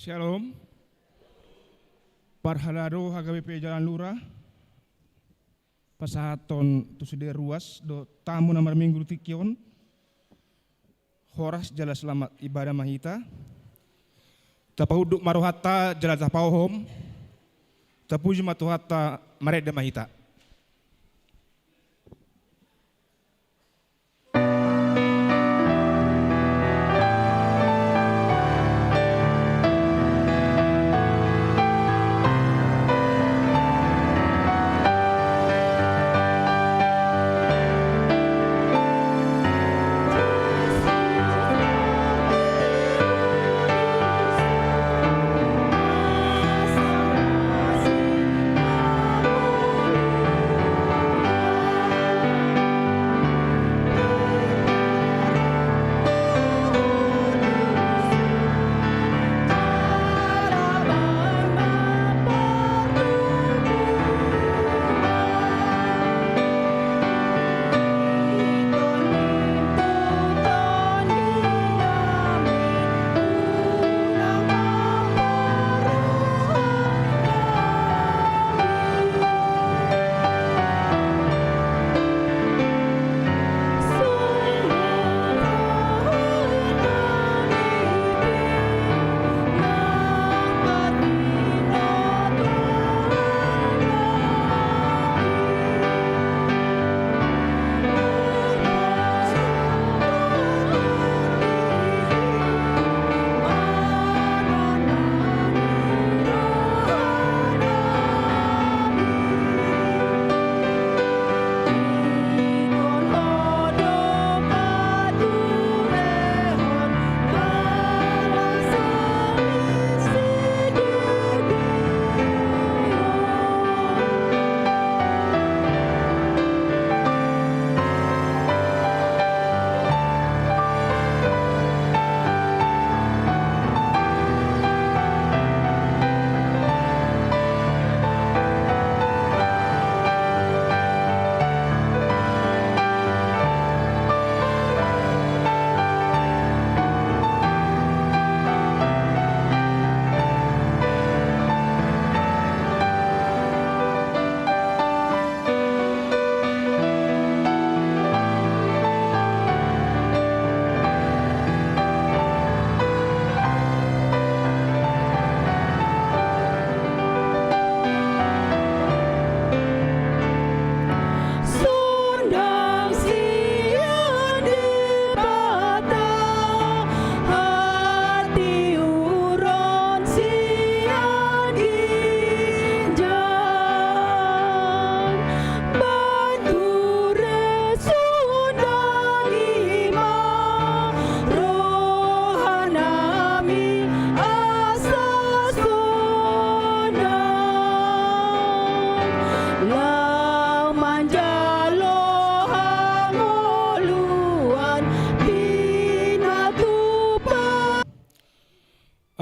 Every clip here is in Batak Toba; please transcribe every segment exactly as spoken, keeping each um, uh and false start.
Syalom. Parhalado H K B P Jalan Lurah, pasahathon tu sude ruas dohot tamu na marminggu di tingki on. Horas jala selamat ibadah ma hita. Tapaunduk ma rohanta jala tapaohom. Tapuji ma Tuhanta, marende ma hita.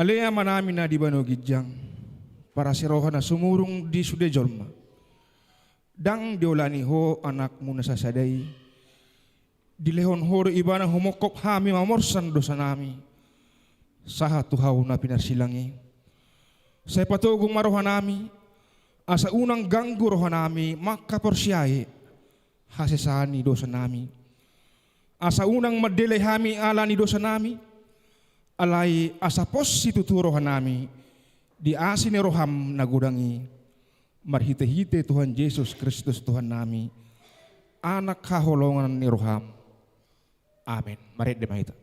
Ale Amanami na di banua ginjang, parasi roha na sumurung di sude jolma. Ndang diolani Ho Anakmu na sasada i, dilehon Ho do Ibana humongkop hami mamorsan dosanami, sahat tu hau na pinarsilang i. Sai patogu ma rohanami, asa unang ganggu rohanami mangkaporseai hasesaan ni dosanami. Asa unang mandele hami ala ni dosanami, alai asa pos situtu rohanami di asi ni roham na godang i. Marhitehite Tuhan Jesus Kristus Tuhannami, Anak haholongan ni roham. Amen. Marende ma hita.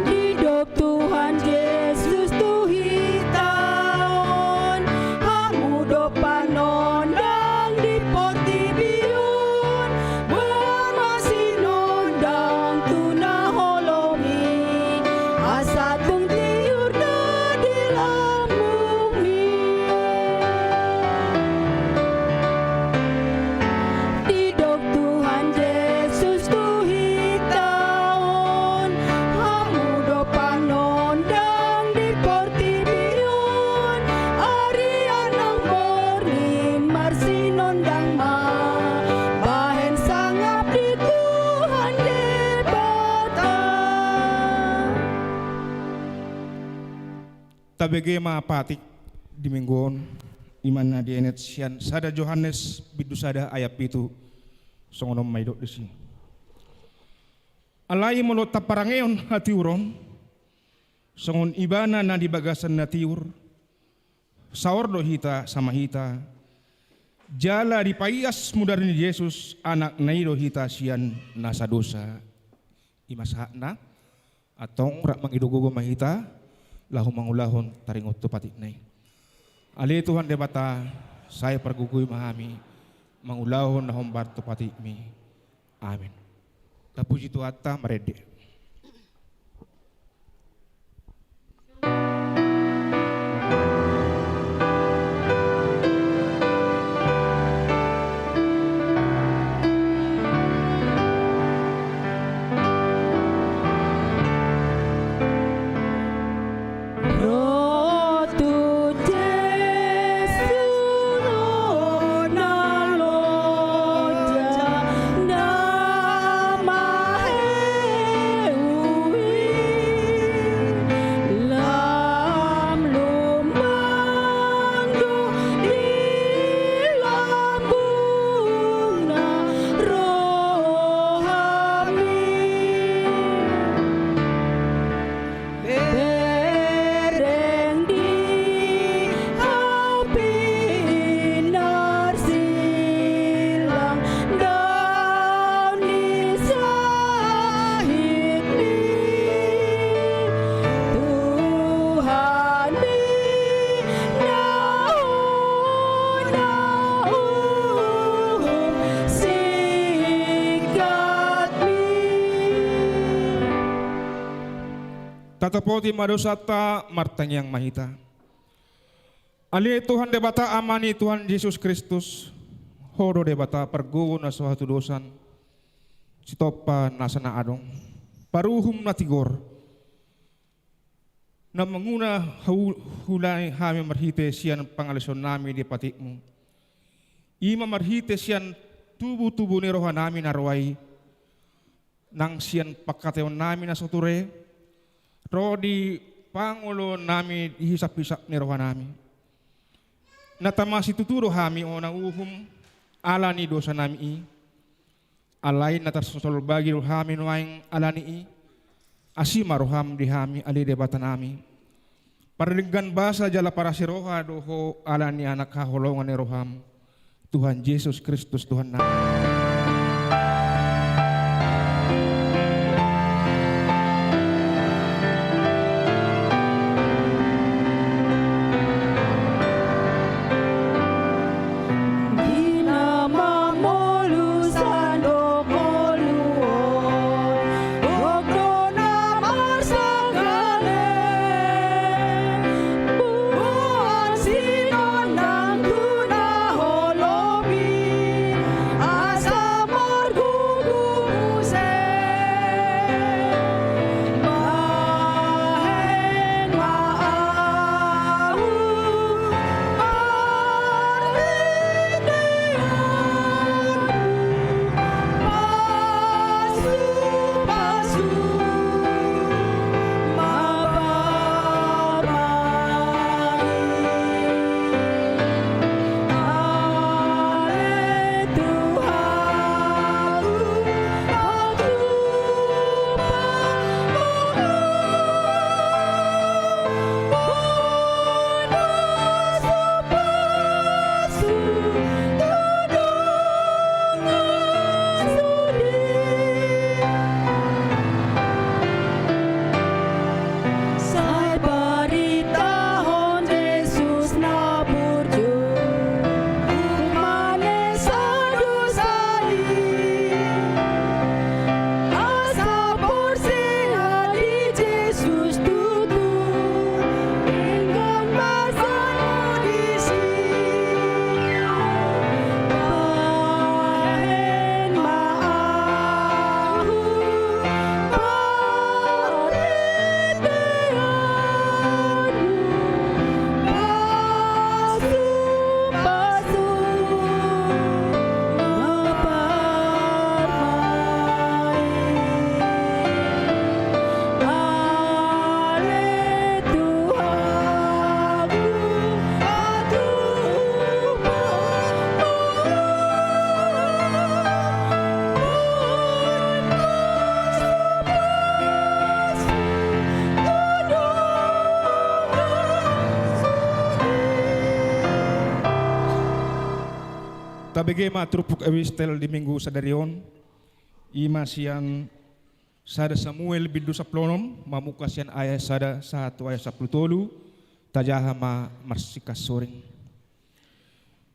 Didok Tuhan Jesus tu hita on, hamu do panondang di portibi on. Tabege ma patik di minggu on, i ma na dienet sian sada Johannes bindu sada ayat pitu, songon on ma didok disi. Alai molo taparangehon hatiuron, songon Ibana na di bagasan na tiur, saor do hita sama hita, jala dipaias mudar ni Jesus, Anakna i do hita sian nasa dosa. I ma sahatna. Antong rap mangido gogo ma hita, laho mangulahon taringot tu patikna i. Ale Tuhan Debata, sai pargogoi ma hami, mangulahon na hombar tu patikmi. Amen. Tapuji Tuhanta, marende. Tatopoti ma dosanta, martangiang ma hita. Ale Tuhan Debata, Ama ni Tuhan Jesus Kristus, Ho do Debata pargogo na so hatudosan, sitompa nasa na adong, paruhum na tigor, na mangula hau-, hulahi hami marhite sian pangalaosionnami di patikmu. I ma marhite sian tubu-tubu ni rohanami na roa i, nang sian pangkataionnami na so ture, ro di pangoloonnami di hisap-hisap ni rohanami. Na tama situtu do hami ona uhum ala ni dosanami i, alai na tarsosol bagi do hami nuaeng ala ni i, asi ma roham di hami ale Debatanami. Pardenggan basa jala parasi roha do Ho ala ni Anak haholongan ni roham, Tuhan Jesus Kristus Tuhannami. Tabege ma turpuk epistel di minggu sadari on, i ma sian sada Samuel bindu sampulu onom, mamungka sian ayat sada sahat tu ayat sampulu tolu, tajaha ma marsingkassoring.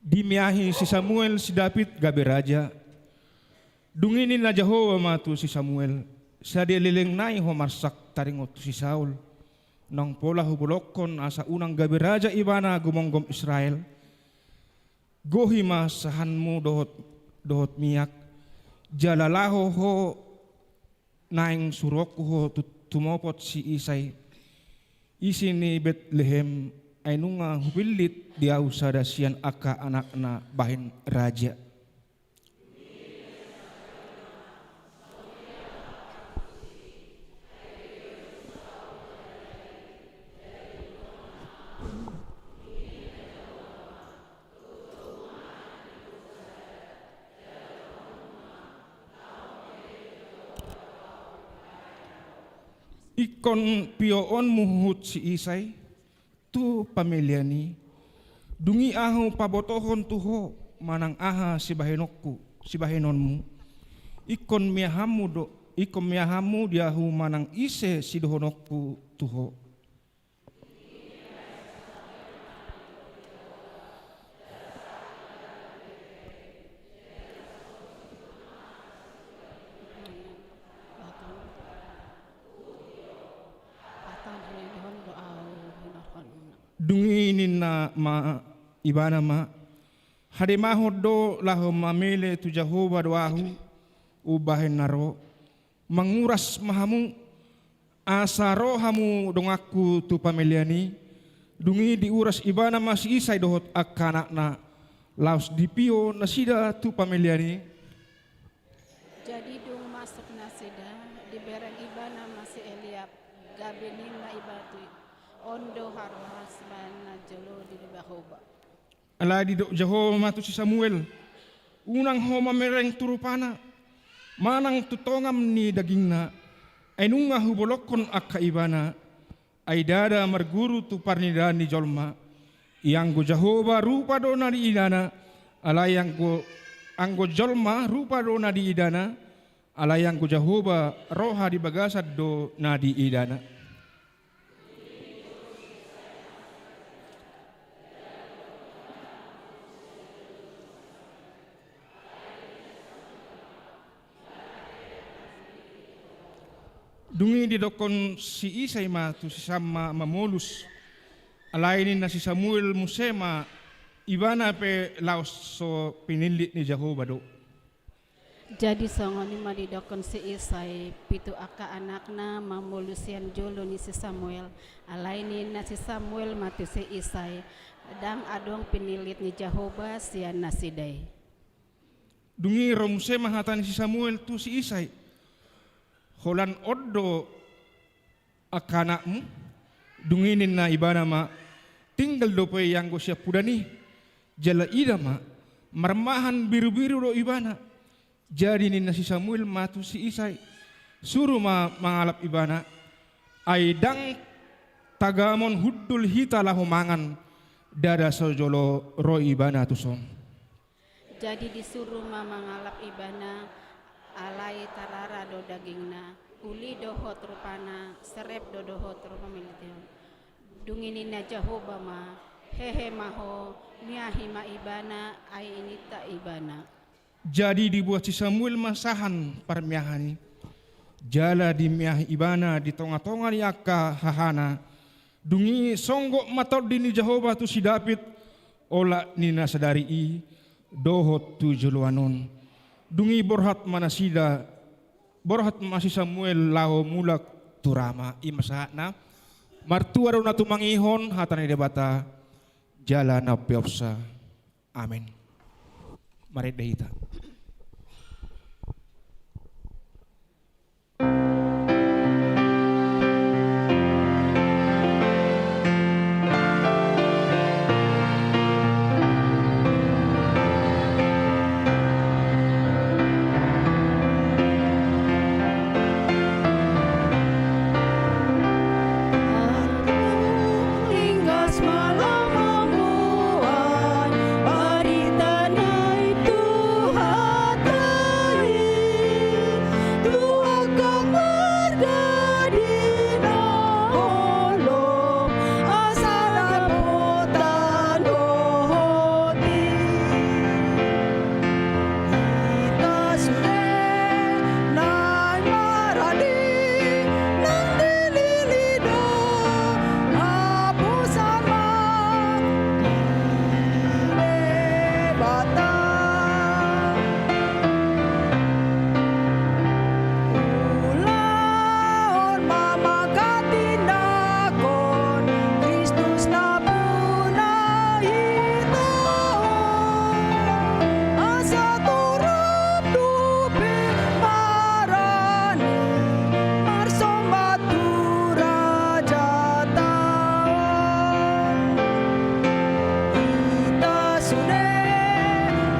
Dimeahi si Samuel si David gabe raja. Dung i ninna Jahowa ma tu si Samuel: Sadia leleng nai ho marsak taringot tu si Saul, naung pola hubolongkon asa unang gabe raja ibana gumomgom Israel? Gohi ma sahanmu dohot, dohot miak, jala laho ho, naeng suruonku ho tu, tumopot si Isai, isi ni Betlehem, ai nunga hupillit di ahu sada sian angka anakna bahen raja. Ingkon pioonmu huhut si Isai tu pamelean i. Dung i ahu pabotohon tu ho manang aha sibahenonku, sibahenonmu. Ingkon meahanmu do, ingkon meahanmu di ahu manang ise sidohononku tu ho. Dung i ninna ma ibana ma: Hademahon do laho mamele tu Jahowa do ahu umbahen na ro, manguras ma hamu, asa ro hamu donganku tu pamelean i. Dung i diuras ibana ma si Isai dohot angka anakna, laos dipio nasida tu pamelean i. Jadi dung masuk nasida, dibereng ibana ma si Eliab, gabe ninna ibana tu i: On do haroha sibahen na jolo di Jahowa. Alai didok Jahowa ma tu si Samuel: Unang ho mamereng tu rupana, manang tu tongam ni dagingna, ai nunga hubolongkon angka ibana. Ai ndada marguru tu parnidaan ni jolma. Ianggo Jahowa rupa do na diidana, alai anggo, anggo jolma rupa do na diidana, alai anggo Jahowa roha di bagasan do na diidana. Dung i didokkon si Isai ma tu si Samuel mamolus. Alai ninna si Samuel muse ma: Ibana pe laos so pinillit ni Jahowa do. Jadi songon i ma didokkon si Isai pitu angka anakna mamolus sian jolo ni si Samuel. Alai ninna si Samuel ma tu si Isai: Ndang adong pinillit ni Jahowa sian nasida i. Dung i ro muse ma hata ni si Samuel tu si Isai: Holan on do angka anakmu? Dung i ninna ibana ma: Tinggal dope ianggo siampudan i. Jala ida ma, marmahan birubiru do ibana. Jadi ninna si Samuel ma tu si Isai: Suru ma mangalap ibana, ai ndang tagamon hundul hita laho mangan, ndada so jolo ro ibana tuson. Jadi disuru ma mangalap ibana, alai tarara do dagingna, uli dohot rupana serep do dohot rupa militeon. Dung i ninna Jahowa ma: Hehe ma ho, miahi ma ibana, ai ininta ibana. Jadi dibuat si Samuel ma sahan parmiahan i, jala dimeahi ibana di tongatonga ni angka hahana. Dung i songgop ma tondi ni Jahowa tu si David, olat ni na sadari i dohot tu joloan on. Dung i borhat ma nasida, borhat ma si Samuel laho mulak tu Rama. I ma sahatna. Martua do na tumangihon hata ni Debata jala na umpeopsa. Amen. Marende hita. Ulaon ma manghatindanghon Kristus na puna i tu ho, asa torop dope marani marsomba tu Rajanta on. Hita sude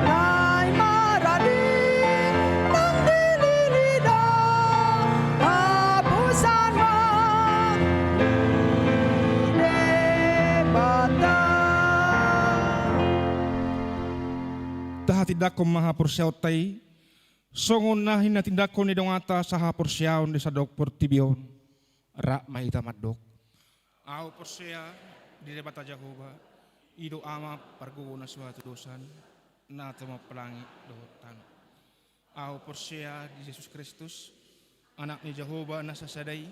nai maradi nang dilili do haposan ma di Debata. Tahatindangkon ma haporseaonta i, songon na hinatindangkon ni donganta sahaporseaon di sandok portibi on. Rap ma hita mandok. Ahu porsea di Debata Jahowa, i do Ama pargogo na so hatodosan, na tumompa langit dohot tano. Ahu porsea di Jesus Kristus, Anak ni Jahowa na sasada i,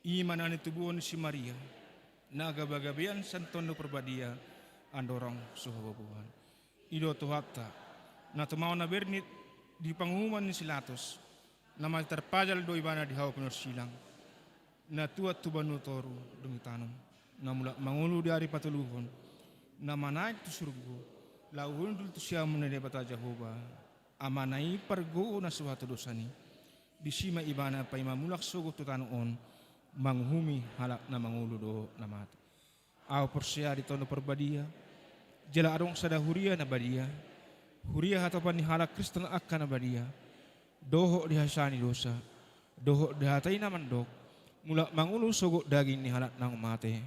i ma na nitubuhon ni si Maria, na gabagabean sian Tondi Parbadia, andorang so haboaboan. I do Tuhanta, na tumaon na bernit di panguhuman ni si Pilatus, na mate tarpajal do ibana di hau pinorsilang, na tuat tu banua toru dung ditanom, na mulak mangolu di ari patoluhon, na manaek tu surgo, laho hundul tu siamun ni Debata Jahowa, Amana i pargogo na so hatodosan i, disi ma ibana paima mulak sogot tu tano on, manguhumi halak na mangolu dohot na mate. Ahu porsea di Tondi Parbadia, jala adong sada huria na badia, huria hatopan ni halak Kristen angka na badia, dohot di hasesaan ni dosa, dohot di hata i na mandok, mulak mangolu sogot daging ni halak naung mate,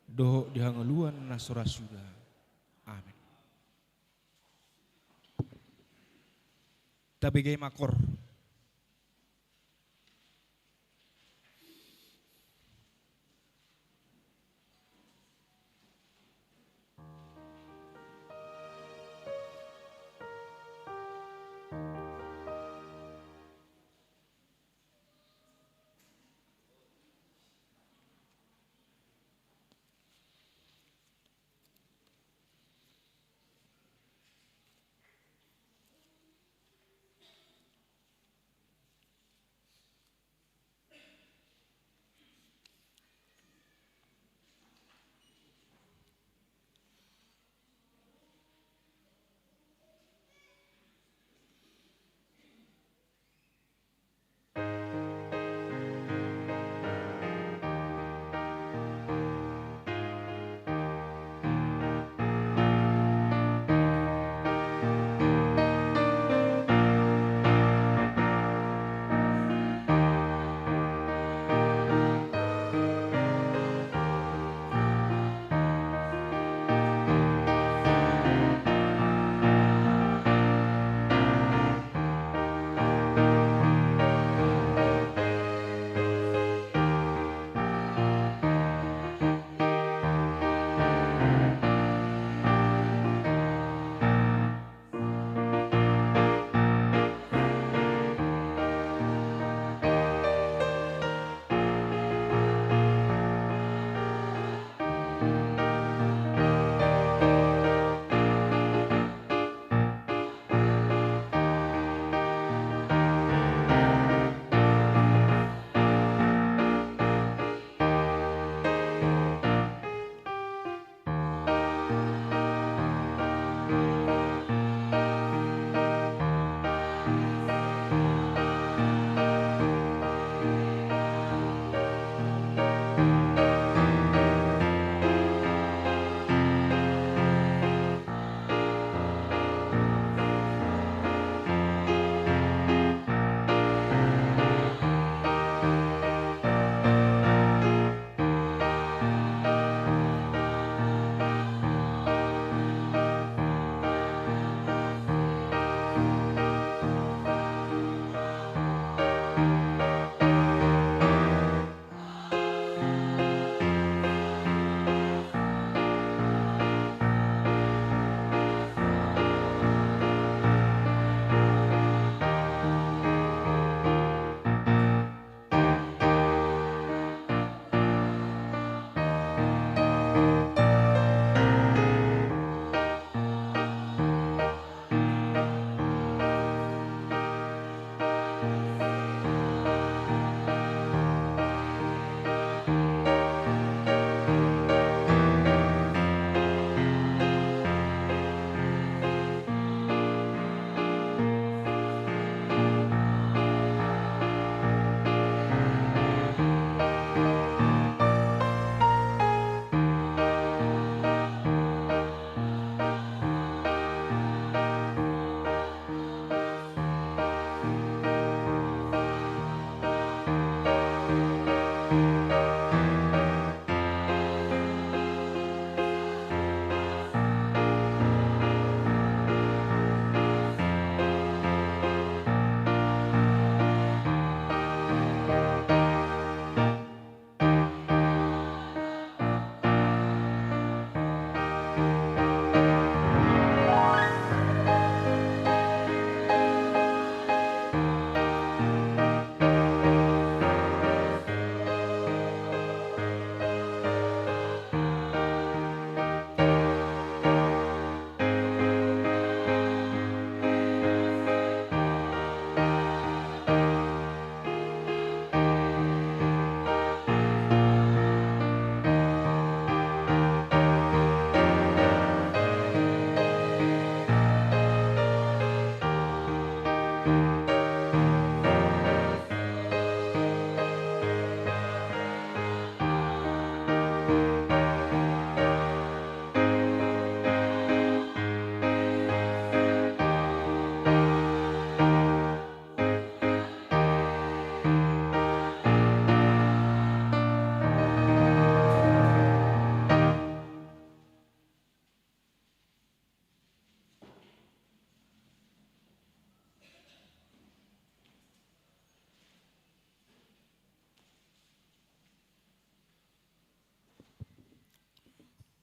dohot di hangoluan na so ra suda. Amen. Tabege ma, Koor.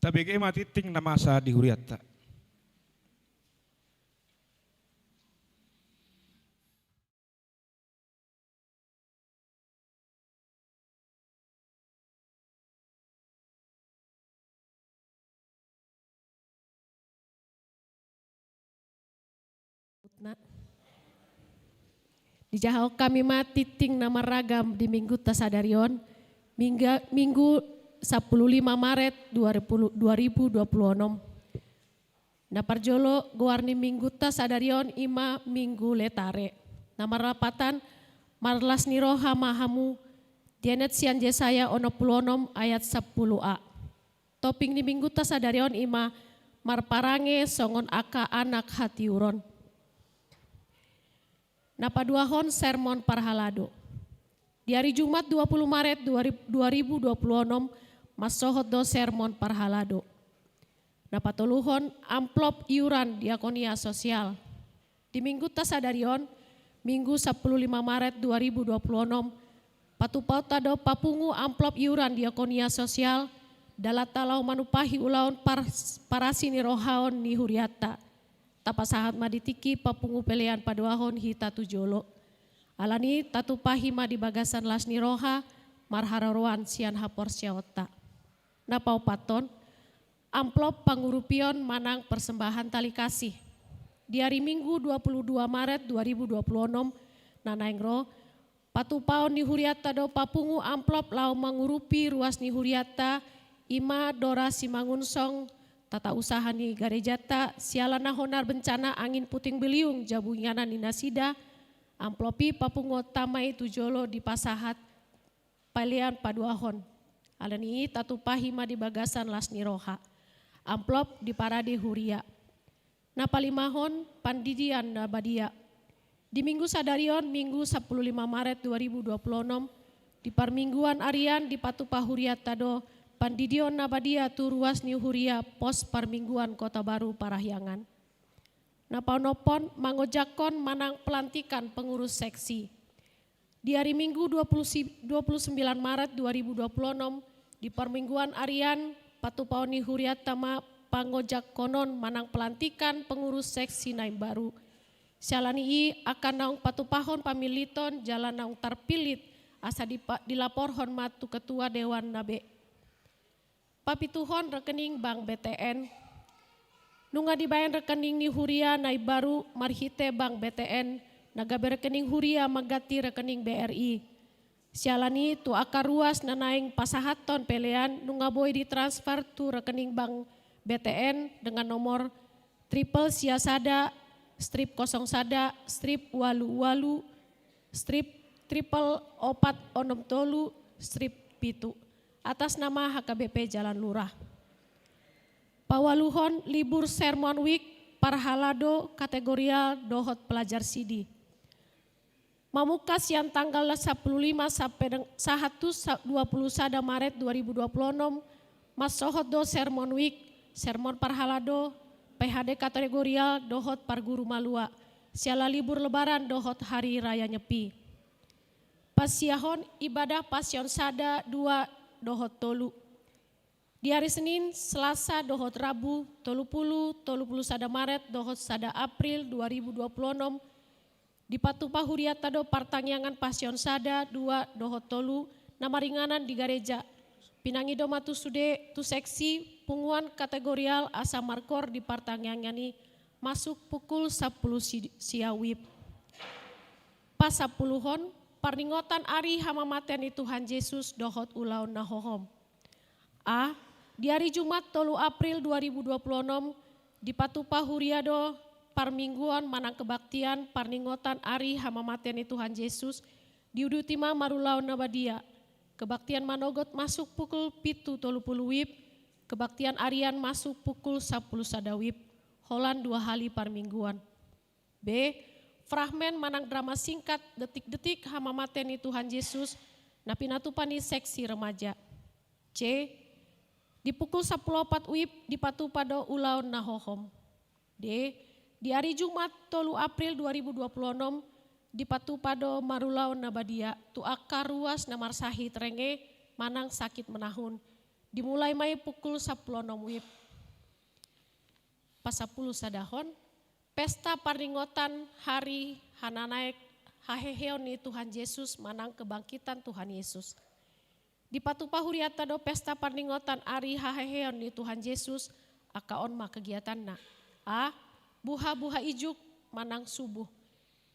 Tabege ma tingting na masa di hurianta. Dijahahon hami ma tingting na marragam di minggunta sadari on, mingga-, Minggu sampulu lima Maret dua ribu, dua ribu dua puluh onom. Na parjolo, goar ni minggunta sadari on i ma Minggu Letare. Na marlapatan, marlas ni roha ma hamu, dienet sian Jesaya onom pulu onom ayat sampulu a. Topik ni minggunta sadari on i ma marparange songon angka anak hatiuron. Na paduahon, sermon parhalado. Di ari Jumat dua pulu Maret dua ribu, dua ribu dua puluh onom, mansohot do sermon parhalado. Na patoluhon, amplop iuran diakonia sosial. Di minggunta sadari on, Minggu sampulu lima Maret dua ribu dua puluh onom, patupaonta do papungu amplop iuran diakonia sosial, dalanta laho manumpahi ulaon par-, parasinirohaon ni hurianta. Tapasahat ma di tingki papungu pelean paduahon hita tu jolo. Alani tatumpahi ma di bagasan las ni roha, marharoroan sian haporseaonta. Na paopathon, amplop pangurupion manang persembahan tali kasih. Di ari Minggu dua pulu dua Maret dua ribu dua pulu onom, na naeng ro, patupaon ni hurianta do papungu amplop laho mangurupi ruas ni hurianta, i ma Dora Simangunsong, tata usaha ni garejanta, siala na honar bencana angin puting beliung jabu inganan ni nasida. Amplop i papunguonta ma i tu jolo dipasahat pelean paduahon. Alani i tatumpahi ma di bagasan las ni roha. Amplop diparade huria. Na palimahon, pandidion na badia. Di minggu sadari on, Minggu sampulu lima Maret dua ribu dua pulu onom, di parmingguan arian dipatupa hurianta do pandidion na badia tu ruas ni huria pos parmingguan Kota Baru Parahyangan. Na paonomhon, mangojakhon manang pelantikan pengurus seksi. Di ari Minggu dua puluh si-, dua puluh sembilan Maret dua ribu dua puluh onom, di parmingguan arian, patupaon ni hurianta ma pangojakhonon manang pelantikan pengurus seksi na imbaru. Siala ni i angka naung patupahon pamiliton jala naung tarpillit asa dipa-, dilaporhon ma tu ketua dewan na be. Papituhon, rekening bank B T N. Nunga dibaen rekening ni huria na imbaru marhite bank B T N, na gabe rekening huria mangganti rekening B R I. Siala ni i tu angka ruas na naeng pasahathon pelean nunga boi ditransfer tu rekening bank B T N dengan nomor triple sia sada, strip kosong sada, strip ualu ualu, strip triple opat onom tolu, strip pitu. Atas nama H K B P Jalan Lurah. Paualuhon, libur Sermon Week, parhalado, kategorial, dohot pelajar sidi. Mamungka sian tanggal sampulu lima sampe deng-, sahat tu sa-, dua pulu sada Maret dua ribu dua pulu onom, mansohot do Sermon Week, sermon parhalado, P H D kategorial, dohot parguru malua, siala libur Lebaran dohot Hari Raya Nyepi. Pasiahon ibadah Pasion sada, dua, dohot tolu. Di ari Senin, Selasa, dohot Rabu, tolu pulu, tolu pulu sada Maret, dohot sada April dua ribu dua pulu onom, dipatupa hurianta do partangiangan Pasion sada, dua, dohot tolu, na maringanan di gareja. Pinangido ma tu sude, tu seksi, punguan kategorial asa markoor di partangiangan i, masuk pukul sampulu si-, sia wib. Pasampuluhon, parningotan ari hamamatean ni Tuhan Jesus dohot ulaon na hohom. A, di ari Jumat tolu April dua ribu dua pulu onom, dipatupa huria do parmingguon manang kebaktian parningotan ari hamamatean ni Tuhan Jesus, diuduti ma marulaon na badia. Kebaktian manogot masuk pukul pitu tolu pulu wib, kebaktian arian masuk pukul sampulu sada wib, holan dua hali parmingguon. B, fragmen manang drama singkat detik-detik hamamatean ni Tuhan Jesus, na pinatupa ni seksi remaja. C, di pukul sampulu opat wib dipatupa do ulaon na hohom. D, di ari Jumat tolu April dua ribu dua pulu onom, dipatupa do marulaon na badia tu angka ruas na marsahit renge manang sakit menahun. Dimulai ma i pukul sampulu onom wib. Pasampulu sadahon, pesta parningotan hari hananaek haheheon ni Tuhan Jesus manang kebangkitan Tuhan Yesus. Dipatupa hurianta do pesta parningotan ari haheheon ni Tuhan Jesus, angka on ma kegiatanna. A. Buha-buha ijuk manang subuh.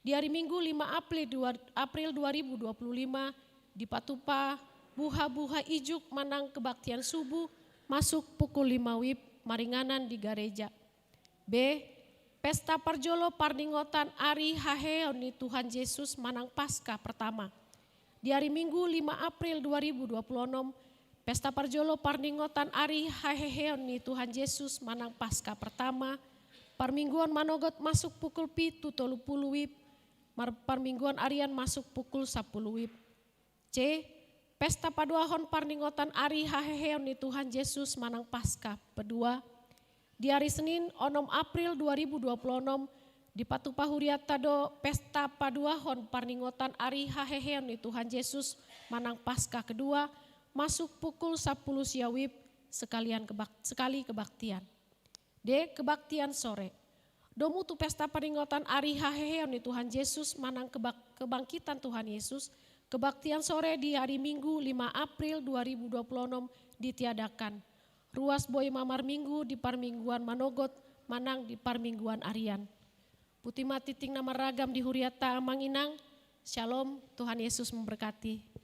Di ari Minggu lima April dua, April dua ribu dua puluh lima, dipatupa buha-buha ijuk manang kebaktian subuh masuk pukul lima wib maringanan di gareja. B. Pesta parjolo parningotan ari haheheon ni Tuhan Jesus manang Paskah pertama. Di ari Minggu lima April dua ribu dua puluh onom, pesta parjolo parningotan ari haheheon ni Tuhan Jesus manang Paskah pertama, parmingguon manogot masuk pukul pitu tolu pulu wib, mar-, parmingguon arian masuk pukul sampulu wib. C. Pesta paduahon parningotan ari haheheon ni Tuhan Jesus manang Paskah kedua. Di ari Senin onom April dua ribu dua puluh onom, dipatupa hurianta do pesta paduahon parningotan ari haheheon ni Tuhan Jesus manang Paskah kedua, masuk pukul sampulu sia wib, sekalian kebak-, sekali kebaktian. D. Kebaktian sore. Domu tu pesta parningotan ari haheheon ni Tuhan Jesus manang kebak-, kebangkitan Tuhan Yesus, kebaktian sore di ari Minggu lima April dua ribu dua puluh onom ditiadakan. Ruas boi ma marminggu di parmingguan manogot manang di parmingguan arian. Boti ma tingting na marragam di hurianta, Amang Inang. Syalom, Tuhan Yesus memberkati.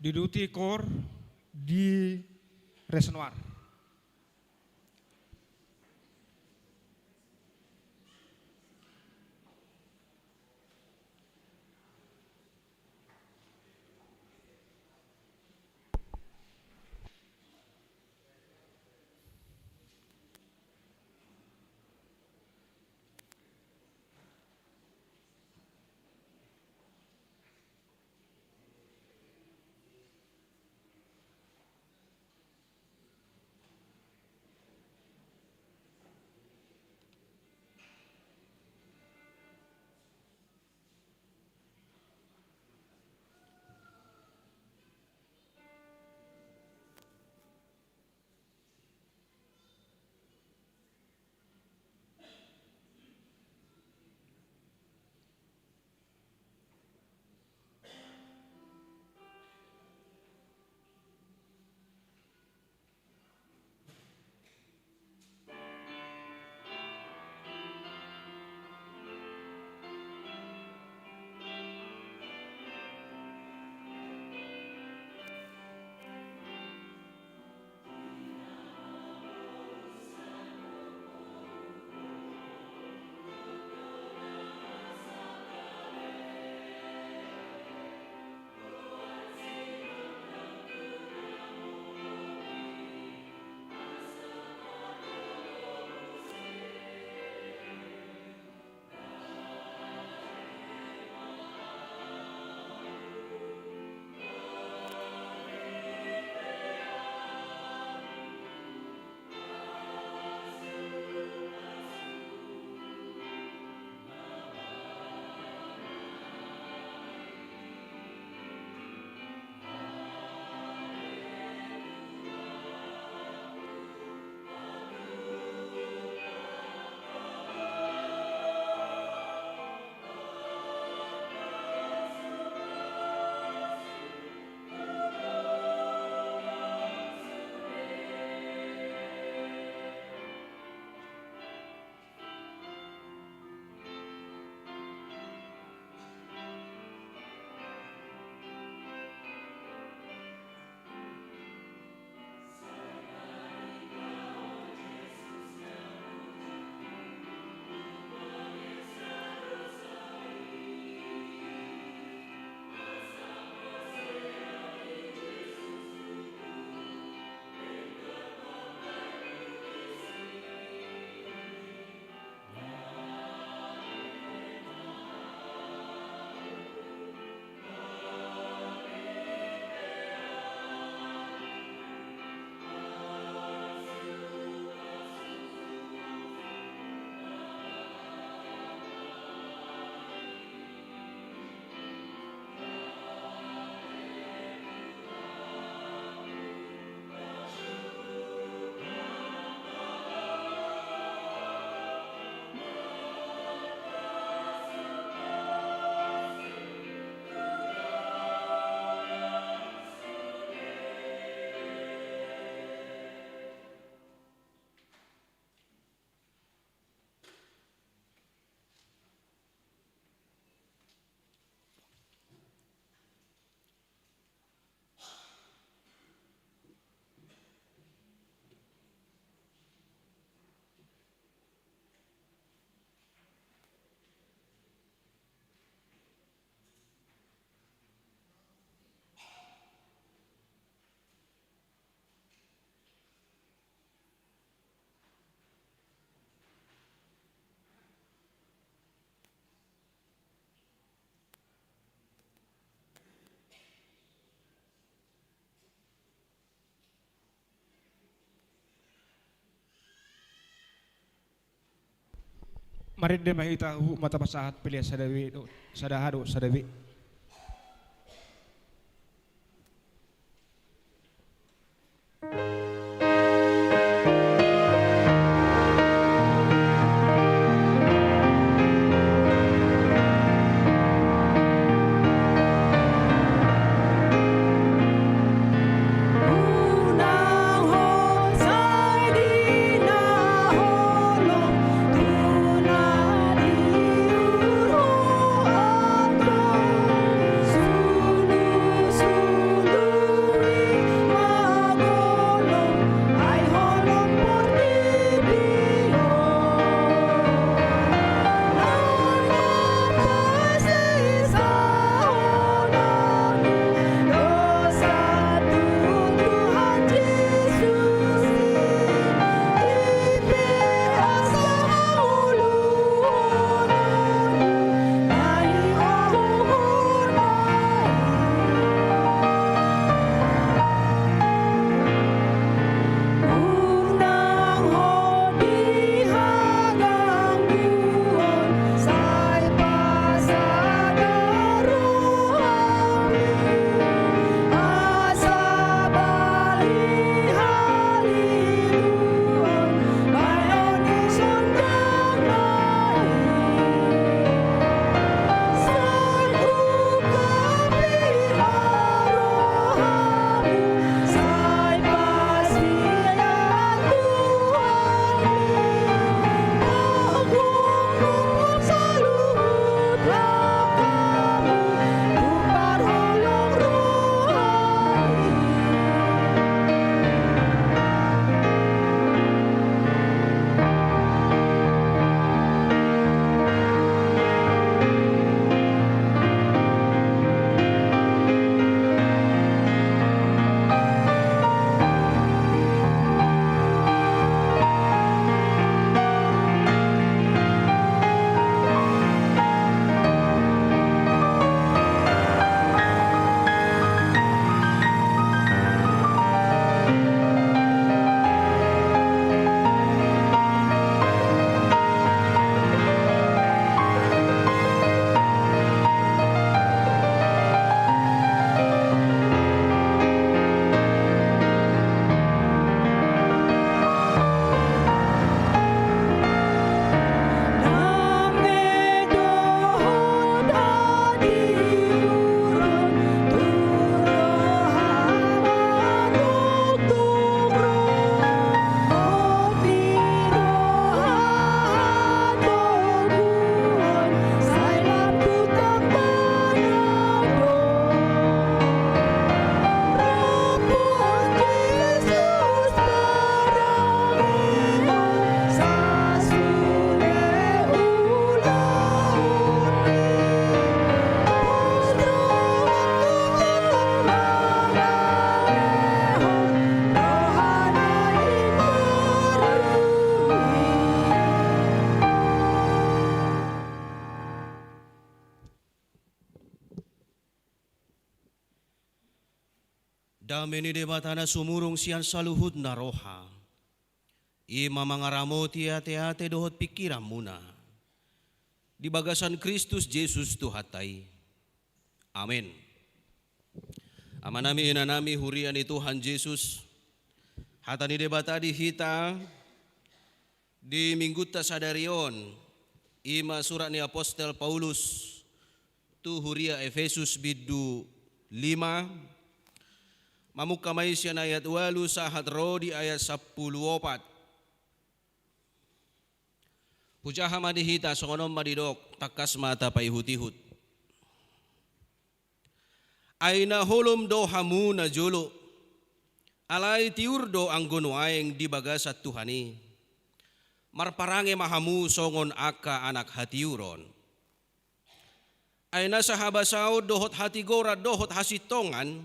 Diduti kor di Resnoar. Marende ma hita huhut ma tapasahat pelean sada be dohot sada, dohot sada be. Dame ni Debata na sumurung sian saluhutna roha, i ma mangaramoti ateate dohot pingkiranmuna di bagasan Kristus Jesus Tuhanta i. Amen. Amanami, inanami, huria ni Tuhan Jesus, hata ni Debata di hita di minggunta sadari on, i ma surat ni apostel Paulus tu huria Efesus bindu lima, mamungka ma i sian ayat ualu sahat ro di ayat sampulu opat. Hujaha ma di hita, songon on ma didok, tangkas ma tapaihutihut. Ai na holom do hamu najolo, alai tiur do anggo nuaeng di bagasan Tuhan i. Marparange ma hamu songon angka anak hatiuron. Ai nasa habasaon dohot hatigoran dohot hasintongan,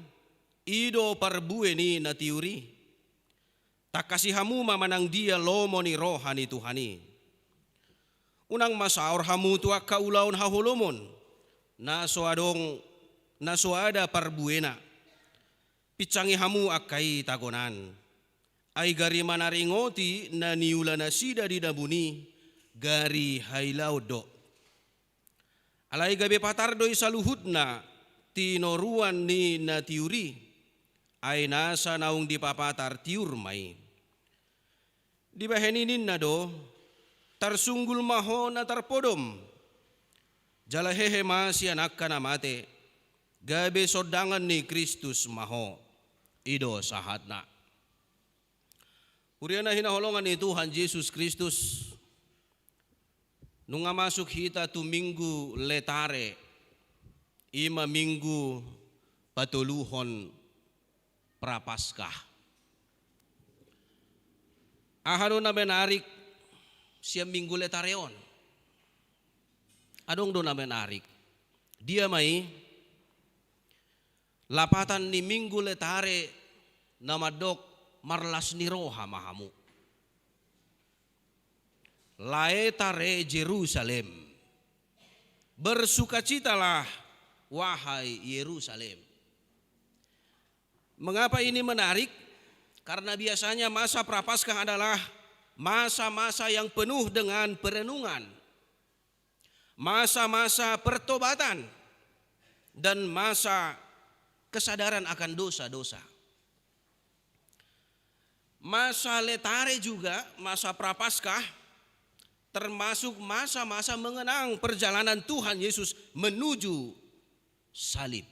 i do parbue ni na tiur i. Tangkasi hamu ma manang dia lomo ni roha ni Tuhan i. Unang ma saor hamu tu angka ulaon haholomon, na so adong, na so ada parbuena. Pinsangi hamu angka i tagonan. Ai gari manaringoti na niula nasida di dabun i, gari hailaon do. Alai gabe patar do i saluhutna tinoruan ni na tiur i, ai nasa naung dipapatar tiur ma i. Dibahen i ninna do, tarsunggul ma ho na tarpodom, jala hehe ma sian angka na mate, gabe sondangan ni Kristus ma ho. I do sahatna. Huria na hinaholongan ni Tuhan Jesus Kristus, nunga masuk hita tu Minggu Letare, i ma minggu patoluhon Prapaskah. Aha do na menarik sian Minggu Letare on? Adong do na menarik. Dia ma i? Lapatan ni Minggu Letare na mandok, marlas ni roha ma hamu. Laetare Jerusalem. Bersukacitalah, wahai Yerusalem. Mengapa ini menarik? Karena biasanya masa Prapaskah adalah masa-masa yang penuh dengan perenungan, masa-masa pertobatan, dan masa kesadaran akan dosa-dosa. Masa Letare juga, masa Prapaskah, termasuk masa-masa mengenang perjalanan Tuhan Yesus menuju salib.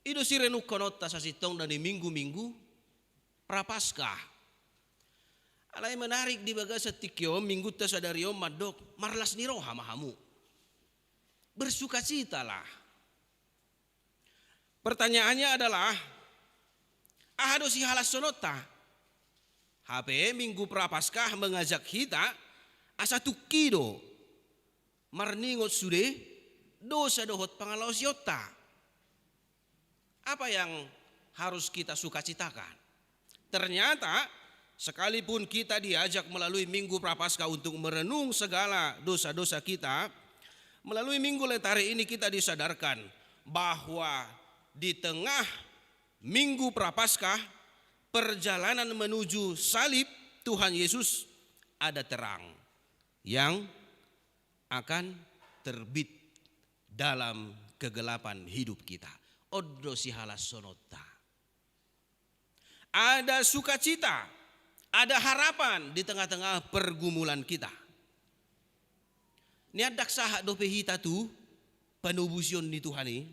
I do sirenungkononta sasintongna di minggu-minggu Prapaskah. Alai menarik di bagasan tingki on, minggunta sadari on mandok, marlas ni roha ma hamu. Bersukacitalah. Pertanyaannya adalah, aha do sihalashononta? Hape Minggu Prapaskah mengajak hita asa tungki do marningot sude dosa dohot pangalaosionta. Apa yang harus kita sukacitakan? Ternyata, sekalipun kita diajak melalui Minggu Prapaskah untuk merenung segala dosa-dosa kita, melalui Minggu Letare ini kita disadarkan bahwa di tengah Minggu Prapaskah, perjalanan menuju salib Tuhan Yesus, ada terang yang akan terbit dalam kegelapan hidup kita. On do sihalashononta. Ada sukacita, ada harapan di tengah-tengah pergumulan kita. Niandak sahat dope hita tu panobusion ni Tuhan i?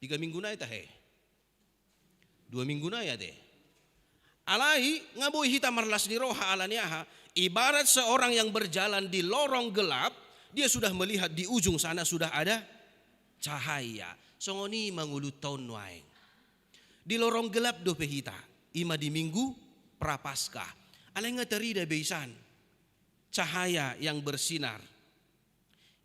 Piga minggu nai tahe? Dua minggu nai ate. Alai nga boi hita marlas ni roha, ala ni aha? Ibarat seorang yang berjalan di lorong gelap, dia sudah melihat di ujung sana sudah ada cahaya. Songon i ma ngolunta on nuaeng. Di lorong gelap dope hita, i ma di Minggu Prapaskah. Alai nga tarida be isan cahaya yang bersinar,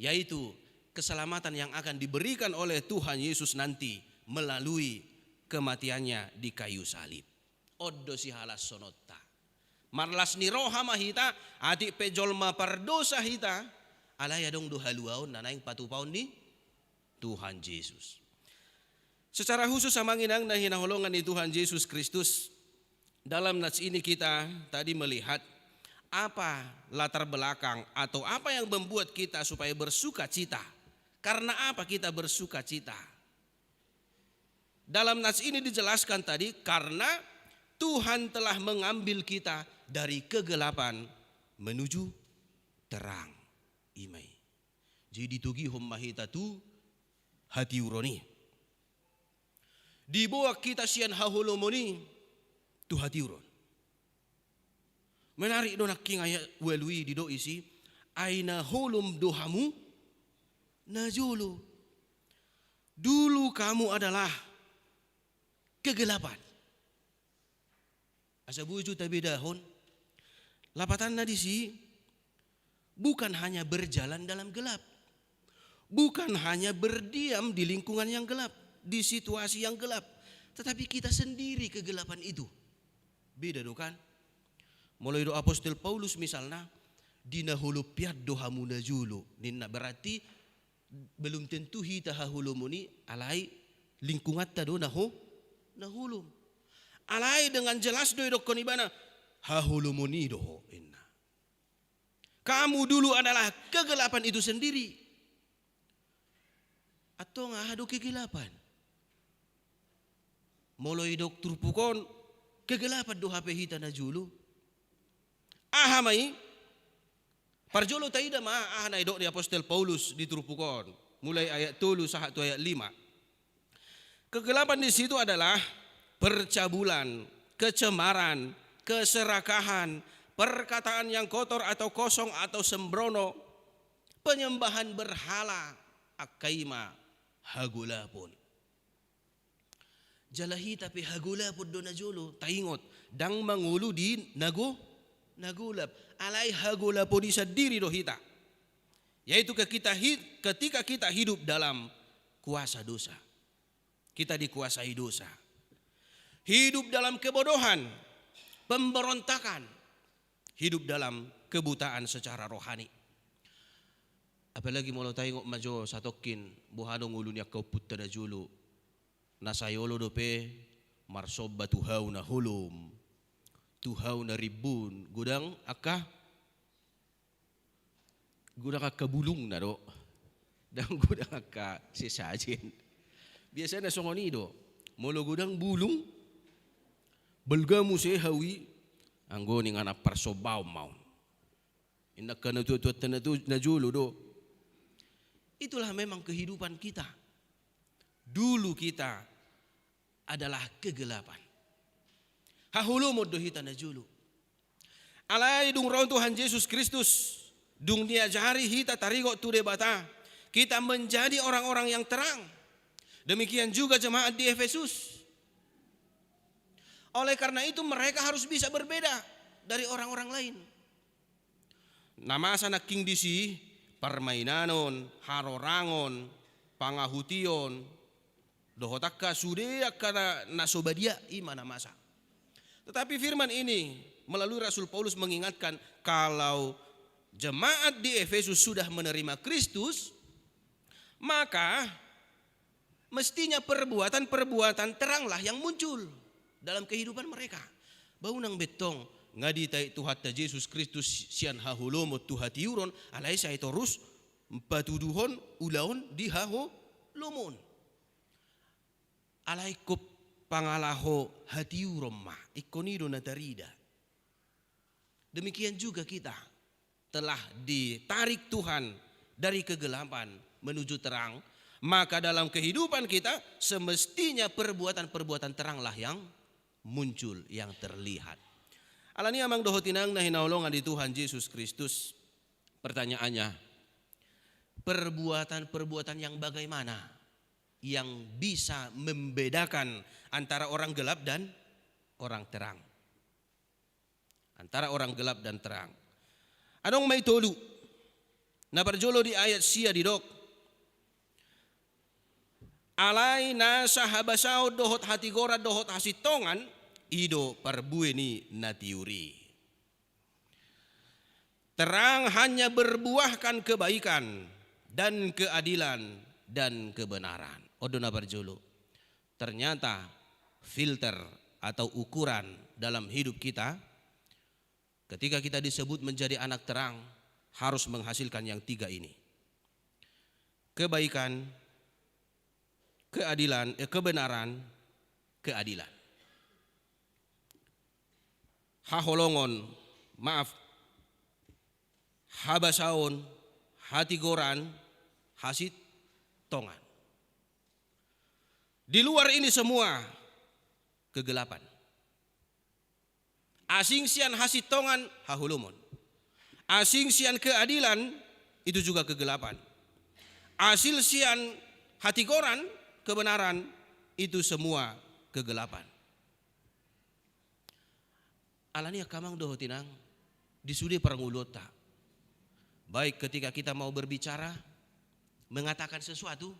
yaitu keselamatan yang akan diberikan oleh Tuhan Yesus nanti melalui kematian-Nya di kayu salib. On do sihalashononta. Marlas ni roha ma hita, atik pe jolma pardosa hita, alai adong do haluaon na naeng patupaon ni Tuhan Jesus. Secara khusus, amang inang na hinaholongan ni Tuhan Yesus Kristus, dalam nats ini kita tadi melihat apa latar belakang atau apa yang membuat kita supaya bersuka cita. Karena apa kita bersuka cita? Dalam nats ini dijelaskan tadi, karena Tuhan telah mengambil kita dari kegelapan menuju terang. Ima i. Jadi ditogihon ma hita tu hatiuron i. Diboan hita sian haholomon i tu hatiuron. Menarik do nangkin ayat ualu i, didok disi, ai na holom do hamu najolo. Dulu kamu adalah kegelapan. Asa boi jo tabedahon, lapatanna disi, bukan hanya berjalan dalam gelap, bukan hanya berdiam di lingkungan yang gelap, di situasi yang gelap, tetapi kita sendiri kegelapan itu. Beda do kan? Molo didok apostel Paulus misalna, di na holom pe an do hamu najolo, ninna, berarti belum tentu hita haholomon i, alai lingkunganta do na ho-, na holom. Alai dengan jelas do idokkon ibana, haholomon i do ho, inna. Kamu dulu adalah kegelapan itu sendiri. Antong aha do kegelapan? Molo didok turpuk on, kegelapan do hape hita najolo. Aha ma i? Parjolo taida ma aha na didok ni apostel Paulus di turpuk on, mulai ayat tolu sahat tu ayat lima. Kegelapan di situ adalah percabulan, kecemaran, keserakahan, perkataan yang kotor atau kosong atau sembrono, penyembahan berhala, angka i ma hagolapon. Jala hita pe hagolapon do najolo, taingot, ndang mangolu di na go-, na golap. Alai hagolapon i sandiri do hita. Yaitu ke-, kita hi-, ketika kita hidup dalam kuasa dosa. Kita dikuasai dosa. Hidup dalam kebodohan, pemberontakan. Hidup dalam kebutaan secara rohani. Apalagi molo taingot ma jo satongkin, boha do ngolu ni angka ompunta najolo. Na sai olo dope marsomba tu hau na holom, tu hau na rimbun, godang angka, godang angka bulungna do, ndang godang angka sesajen. Biasana songon i do, molo godang bulung, balga muse hau i, anggo ninna parsombaon ma on. Inna angka natuatuanta na tu-, najolo do. Itulah memang kehidupan kita. Dulu kita adalah kegelapan. Haholomon do hita najolo. Alai dung ro Tuhan Jesus Kristus, dung diajari hita taringot tu Debata, kita menjadi orang-orang yang terang. Demikian juga jemaat di Efesus. Oleh karena itu, mereka harus bisa berbeda dari orang-orang lain. Na masa nangkin disi, parmainanon, harorangon, pangahution, dohot angka sude angka na, na so badia, i ma na masa. Tetapi firman ini melalui Rasul Paulus mengingatkan, kalau jemaat di Efesus sudah menerima Kristus, maka mestinya perbuatan-perbuatan teranglah yang muncul dalam kehidupan mereka. Bau nang bettong, nga ditait Tuhanta Jesus Kristus sian haholomon tu hatiuron, alai sai torus patuduhon ulaon di haholomon. Alai ingkon pangalaho hatiuron ma, ingkon i do na tarida. Demikian juga kita telah ditarik Tuhan dari kegelapan menuju terang, maka dalam kehidupan kita semestinya perbuatan-perbuatan teranglah yang muncul, yang terlihat. Alani amang dohot inang na hinaholongan di Tuhan Jesus Kristus, pertanyaannya, perbuatan-perbuatan yang bagaimana yang bisa membedakan antara orang gelap dan orang terang? Antara orang gelap dan terang. Adong ma i tolu. Na parjolo di ayat sia didok, alai nasa habasaon dohot hatigoran dohot hasintongan, i do parbue ni na tiur i. Terang hanya berbuahkan kebaikan dan keadilan dan kebenaran. On do na parjolo. ternyata filter atau ukuran dalam hidup kita, ketika kita disebut menjadi anak terang, harus menghasilkan yang tiga ini. Kebaikan, keadilan, eh, kebenaran, keadilan. Haholongon, maaf, habasaon, hatigoran, hasintongan. Di luar ini semua kegelapan. Asing sian hasintongan, haholomon. Asing sian keadilan, itu juga kegelapan. Asing sian hatigoran, kebenaran, itu semua kegelapan. Alani i angka amang dohot inang, di sude parngoluonta. Baik ketika kita mau berbicara, mengatakan sesuatu,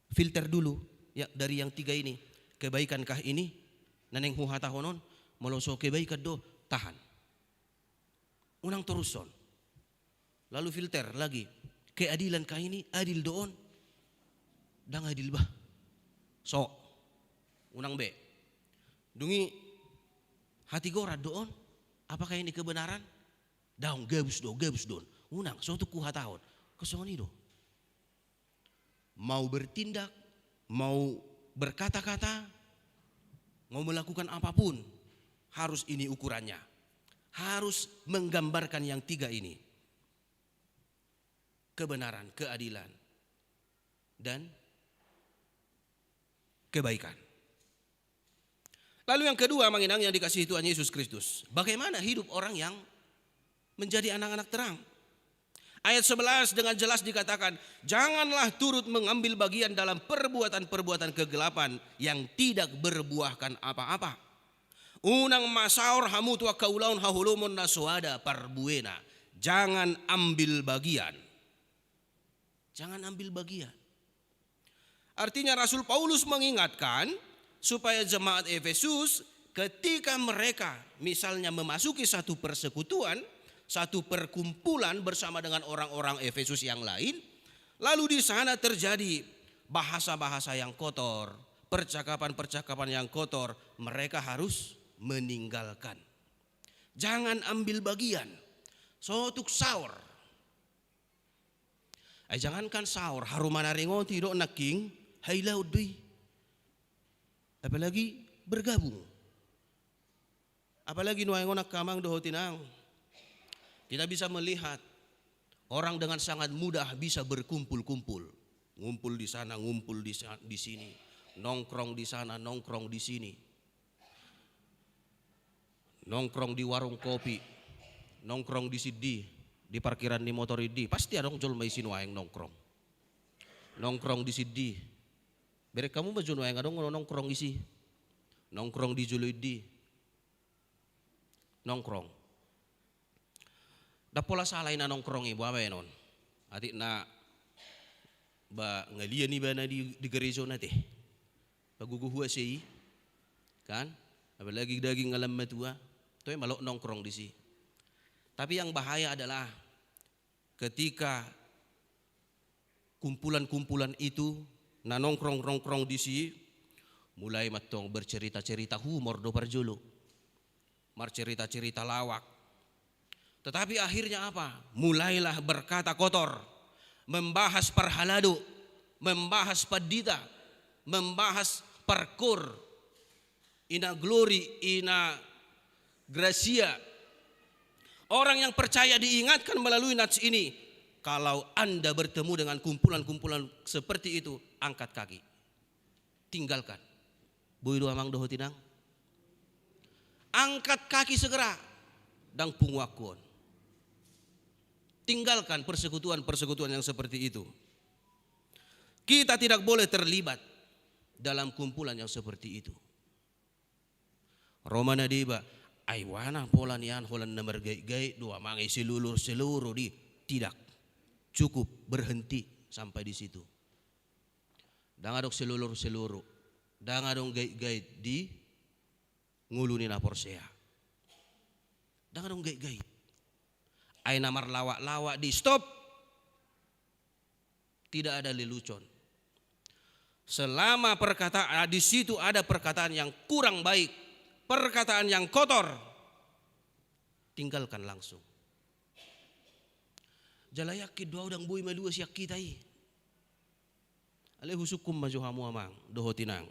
filter dulu, ya, dari yang tiga ini. Kebaikankah ini? Na naeng huhatahon on, molo so kebaikan do, tahan. Unang torushon. Lalu filter lagi. Keadilankah ini? Adil do on? Ndang adil bah. So. Unang be. Dung i hatigoran do on? Apakah ini kebenaran? Daong, gabus do, gabus do on. Unang, so tung huhatahon. Songon i do. Mau bertindak, mau berkata-kata, mau melakukan apapun, harus ini ukurannya. Harus menggambarkan yang tiga ini. Kebenaran, keadilan, dan kebaikan. Lalu yang kedua, amang inang yang dikasihi Tuhan Yesus Kristus, bagaimana hidup orang yang menjadi anak-anak terang? Ayat sebelas dengan jelas dikatakan, "Janganlah turut mengambil bagian dalam perbuatan-perbuatan kegelapan yang tidak berbuahkan apa-apa. Unang ma saor hamu tu angka ulaon haholomon na so ada parbuena." Jangan ambil bagian. Jangan ambil bagian. Artinya, Rasul Paulus mengingatkan supaya jemaat Efesus, ketika mereka misalnya memasuki satu persekutuan, satu perkumpulan bersama dengan orang-orang Efesus yang lain, lalu di sana terjadi bahasa-bahasa yang kotor, percakapan-percakapan yang kotor, mereka harus meninggalkan. Jangan ambil bagian. So tung saor. Ai jangankan saor, haru manaringoti do nangkin, hailaon do i. Apalagi bergabung. Apalagi nuaeng on angka amang dohot inang. Kita bisa melihat orang dengan sangat mudah bisa berkumpul-kumpul. Ngumpul di sana, ngumpul di sa-, di sini. Nongkrong di sana, nongkrong di sini. Nongkrong di warung kopi, nongkrong di sidi, di parkiran ni motor i di, pasti adong jolma i si nuaeng nongkrong. Nongkrong di sidi. Bereng hamu ma jo nuaeng adong nongkrong i si. Nongkrong di jolo i di. Nongkrong. Ndang pola sala i na nongkrong i, boha baenon. Atik na ba ngalian ibana di, di gerejona te. Pagogo huase i, kan? Apalagi daging alam matua, toe ma lot nongkrong di si. Tapi yang bahaya adalah ketika kumpulan-kumpulan itu na nongkrong-nongkrong di si, mulai mantong bercerita-cerita humor do parjolo. Marcerita-cerita lawak. Tetapi akhirnya apa? Mulailah berkata kotor, membahas parhalado, membahas pandita, membahas parkoor, ina glory, ina gratia. Orang yang percaya diingatkan melalui nats ini, kalau Anda bertemu dengan kumpulan-kumpulan seperti itu, angkat kaki. Tinggalkan. Boi do amang dohot inang? Angkat kaki segera. Ndang punguanku on. Tinggalkan persekutuan-persekutuan yang seperti itu. Kita tidak boleh terlibat dalam kumpulan yang seperti itu. Ro ma na deba, ai boha na pola nian holan na margait-gait do amang i, selulur-selulur di. Tidak. Cukup, berhenti sampai di situ. Ndang adong selulur-selulur, ndang adong gait-gait di ngolu ni na porsea. Ndang adong gait-gait. Ai na marlawak-lawak di, stop. Tidak ada lelucon. Selama perkataan, di situ ada perkataan yang kurang baik, perkataan yang kotor, tinggalkan langsung. Jala yakin do au ndang boi malua sian hita i. Alai husungkun ma jo hamu amang dohot inang.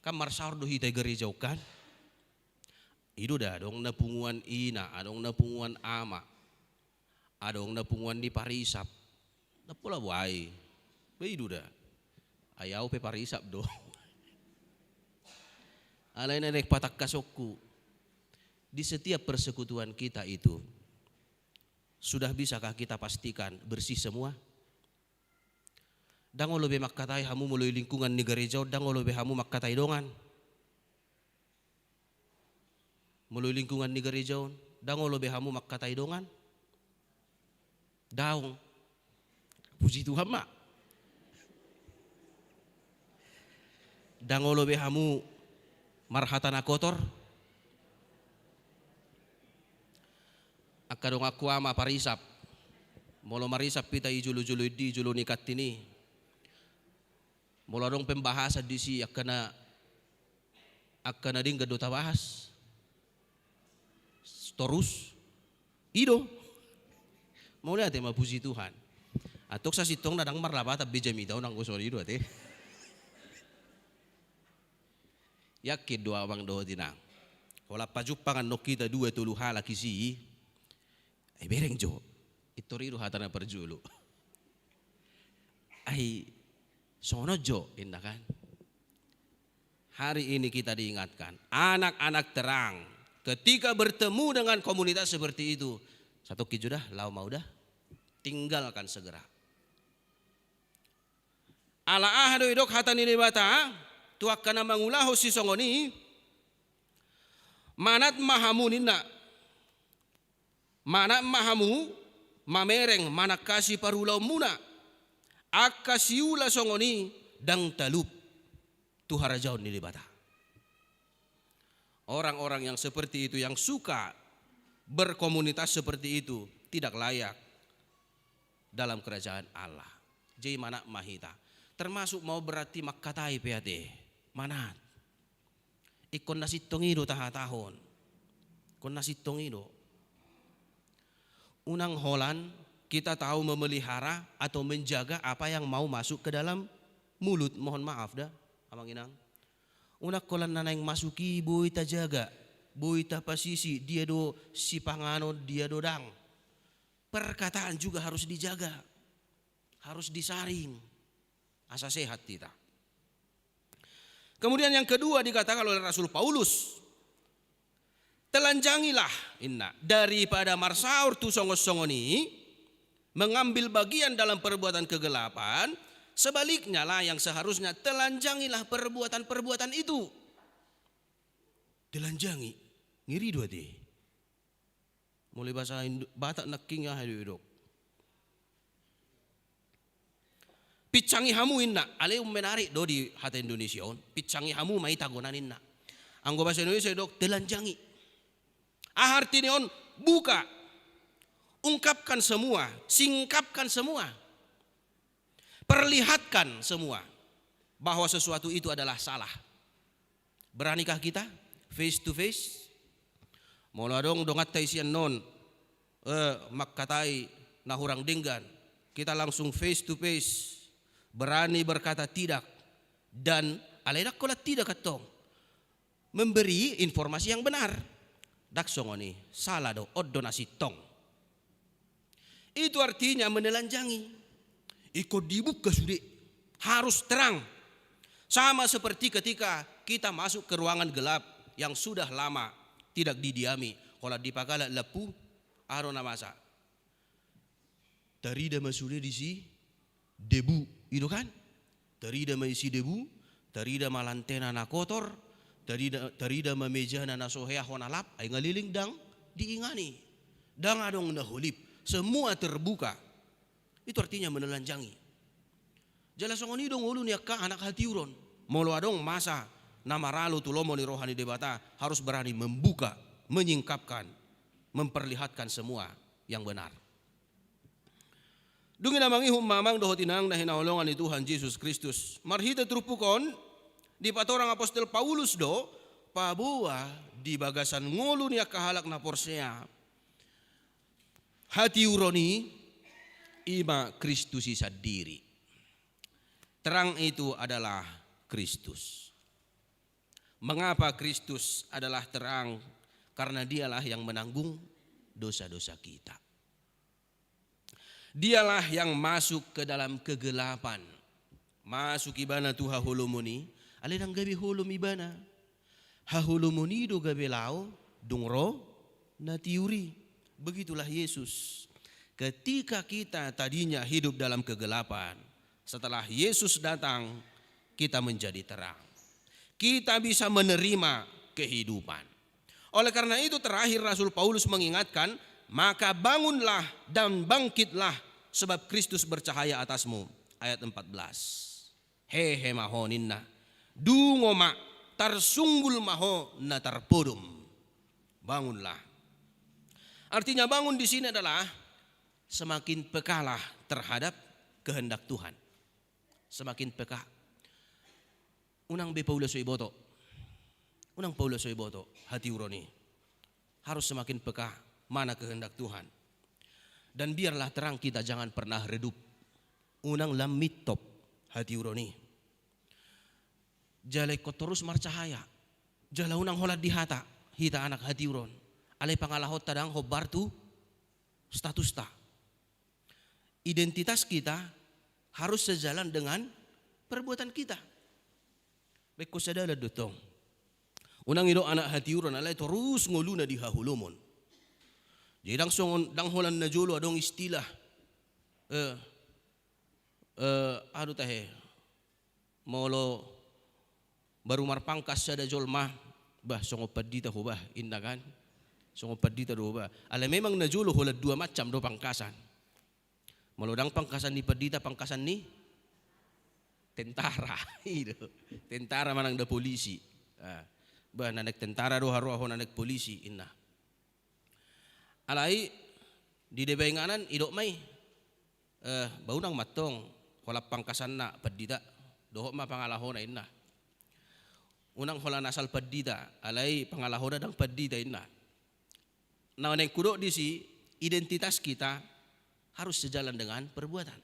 Kan marsaor do hita i gareja on kan? I do da, adong na punguan ina, adong na punguan ama, adong na punguan ni parisap. Ndang pola boi. Ba i do da. Ai au pe parisap do. Alai na naeng patangkashonku, di setiap persekutuan kita itu sudah bisakah kita pastikan bersih semua? Ndang olo be mangkatai hamu molo i lingkungan ni gareja on, ndang olo be hamu mangkatai dongan. Molo i lingkungan ni gareja on, ndang olo be hamu mangkatai dongan. Daong. Puji Tuhan ma. Ndang olo be hamu marhata na kotor. Angka donganku ama parisap. Molo marisap hita i jolo-jolo i, di jolo ni kantin i, molo adong pembahasan disi, angka na, angka na denggan do tabahas. Torus. I do. Mauliate ma, puji Tuhan. Antong sasintongna ndang marlapatan be jamita on anggo songon i do ate. Yakin do amang dohot inang. Holan pajumpang annon hita dua tolu halak disi, ai bereng jo. Pintor i do hata na parjolo. Ai songon on jo inna kan. Hari ini kita diingatkan, anak-anak terang, ketika bertemu dengan komunitas seperti itu, satongkin jo da, laho ma uda, tinggalkan segera. Ala aha do didok hata ni Debata tu angka na mangulahon sisongon i? Manat ma hamu ninna. Manat ma hamu mamereng manangkasi parulaonmuna. Angka siula songon i ndang talup tu harajaon ni Debata. Orang-orang yang seperti itu, yang suka berkomunitas seperti itu, tidak layak dalam kerajaan Allah. Jadi manat ma hita. Termasuk mau berarti mangkatai pe ate. Manat. Ingkon na sintong i do tahatahon. Ingkon na sintong i do. Unang holan kita tahu memelihara atau menjaga apa yang mau masuk ke dalam mulut. Mohon maaf da, amang inang. Unang holan na naeng masuk i boi tajaga, boi tapasisi, dia do sipanganon, dia do ndang. Perkataan juga harus dijaga, harus disaring, asa sehat hita. Kemudian yang kedua dikatakan oleh Rasul Paulus, telanjangilah, inna, daripada marsaor tu songon-songon i, mengambil bagian dalam perbuatan kegelapan, sebaliknya lah yang seharusnya telanjangilah perbuatan-perbuatan itu. Telanjangi, ngeri do ate. Molo bahasa Indo-, Batak nangkin aha do didok? Pincangi hamu inna, alai ummenarik do di hata Indonesia on. Pincangi hamu ma i tagonan inna. Anggo bahasa Indonesia didok telanjangi. Aha arti ni on? Buka. Ungkapkan semua, singkapkan semua. Perlihatkan semua bahwa sesuatu itu adalah salah. Beranikah kita face to face? Molo adong donganta isi annon, eh, mangkatai na hurang denggan, kita langsung face to face, berani berkata tidak, dan alai ndang holan tidak antong. Memberi informasi yang benar. Ndang songon i, salah do, on do na sintong. Itu artinya menelanjangi. Ingkon dibuka sude. Harus terang. Sama seperti ketika kita masuk ke ruangan gelap yang sudah lama tidak didiami. Holan dipagalak lampu, aha do na masa? Tarida ma sude disi debu, i do kan? Tarida ma disi debu, tarida ma lantena na kotor, tarida, tarida ma mejana na so hea hona lap, ai nga leleng ndang diingani. Ndang adong na holip, semua terbuka. Itu artinya menelanjangi. Jala songon i do ngolu ni angka anak hatiuron. Molo adong masa na maralo tu lomo ni roha ni Debata, harus berani membuka, menyingkapkan, memperlihatkan semua yang benar. Dung i na mangihut ma amang dohot inang na hinaholongan ni Tuhan Jesus Kristus. Marhite turpuk on, dipatorang apostel Paulus do, paboa di bagasan ngolu ni angka halak na porsea, hatiuron i, i ma Kristus i sandiri. Terang itu adalah Kristus. Mengapa Kristus adalah terang? Karena dialah yang menanggung dosa-dosa kita. Dialah yang masuk ke dalam kegelapan. Masuk ibana tu haholomon i, alai ndang gabe holom ibana. Haholomon i do gabe laho, dung ro na tiur i. Begitulah Yesus. Ketika kita tadinya hidup dalam kegelapan, setelah Yesus datang, kita menjadi terang. Kita bisa menerima kehidupan. Oleh karena itu, terakhir Rasul Paulus mengingatkan, "Maka bangunlah dan bangkitlah, sebab Kristus bercahaya atasmu." Ayat empat belas. Hehe ma ho ninna. Dungo ma, tarsunggul ma ho na tarpodom. Bangunlah. Artinya bangun di sini adalah semakin pekalah terhadap kehendak Tuhan. Semakin peka. Unang be paula so iboto. Unang paula so iboto hatiuron i. Harus semakin peka mana kehendak Tuhan. Dan biarlah terang kita jangan pernah redup. Unang lam mintop hatiuron i. Jala ingkon torus marcahaya. Jala unang holan di hata, hita anak hatiuron. Alai pangalahonta ndang hombar tu statusta. Identitas kita harus sejalan dengan perbuatan kita. Baen ho sadalan do tong. Unang i do anak hatiuron alai torus ngoluna di haholomon. Jadi ndang songon, ndang holan na jolo adong istilah, eh, eh, aha do tahe, molo baru marpangkas sada jolma, bah, songon pandita ho bah, inna kan. Songon pandita do ho bah. Alai memang na jolo holan dua macam do pangkasan. Molo ndang pangkasan ni pandita, pangkasan ni tentara. I do. Tentara manang da polisi. Ah. Bah, na naeng tentara do haroa ho na naeng polisi, inna. Alai di deba inganan idok ma i. Eh, bah, unang ma tong holan pangkasanna pandita, dohot ma pangalahona, inna. Unang holan asal pandita, alai pangalahona ndang pandita, inna. Na naeng hudok disi, identitas kita harus sejalan dengan perbuatan.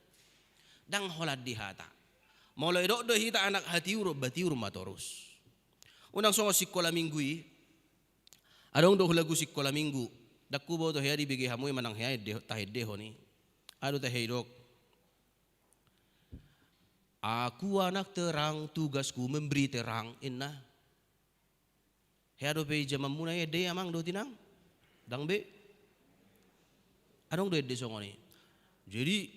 Ndang holan di hata. Molo idok do hita anak hatiuron, bah, tiur ma torus. Unang songon sikola minggu i, adong do lagu sikola minggu. Ndang huboto hea dibege hamu i manang hea ende, tahendehon i. Aha do tahe idok. Aku anak terang, tugasku memberi terang, inna. Hea dope i jamanmuna i ende i amang dohot inang? Ndang be? Adong do ende songon i. Jadi,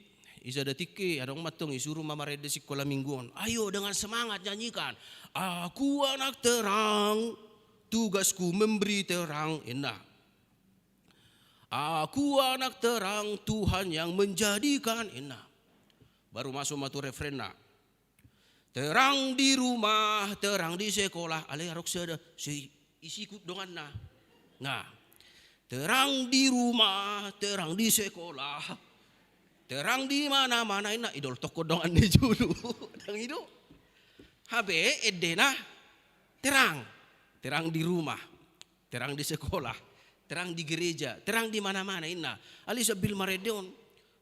i sada tingki, adong ma tong isuru ma marende sikola minggu on. Ayo dengan semangat nyanyikan. Aku anak terang, tugasku memberi terang, inna. Aku anak terang, Tuhan yang menjadikan, inna. Baru masuk ma tu refrenna. Terang di rumah, terang di sekolah. Alai adong sada, si, isikut donganna. Nah. Terang di rumah, terang di sekolah. Terang di mana-mana, inna, idol toko dongan ni julu. Ndang i do. Hape endena terang. Terang di rumah, terang di sekolah, terang di gereja, terang di mana-mana, inna. Alai sambil marende on.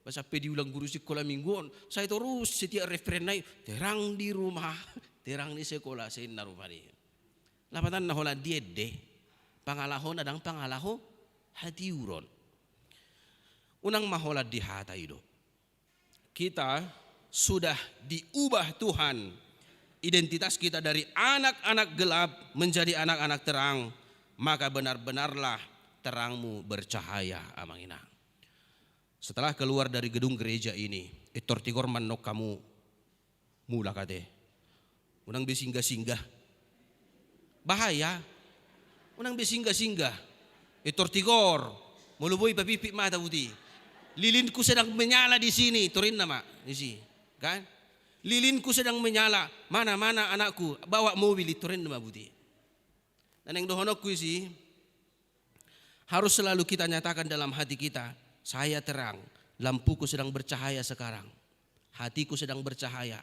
Bah, sampe diulang guru sikola minggu on. Sai torus setiap refrenna i, terang di rumah, terang di sekolah, sai inna rupani. Lapatanna holan di ende, pangalahona ndang pangalaho hatiuron. Unang ma holan di hata i do. Kita sudah diubah Tuhan. Identitas kita dari anak-anak gelap menjadi anak-anak terang, maka benar-benarlah terangmu bercahaya, amang inang. Setelah keluar dari gedung gereja ini, pintor tigor ma annon hamu mulak ate. Unang be singgah-singgah. Bahaya. Unang be singgah-singgah. Pintor tigor. Molo boi papimpit mata buti. Lilinku sedang menyala di sini, tor inna ma. Isi. Kan? Lilinku sedang menyala. Mana, mana anakku? Bawa mobil, tor inna ma buti. Na naeng dohononku isi. Harus selalu kita nyatakan dalam hati kita, saya terang, lampuku sedang bercahaya sekarang. Hatiku sedang bercahaya.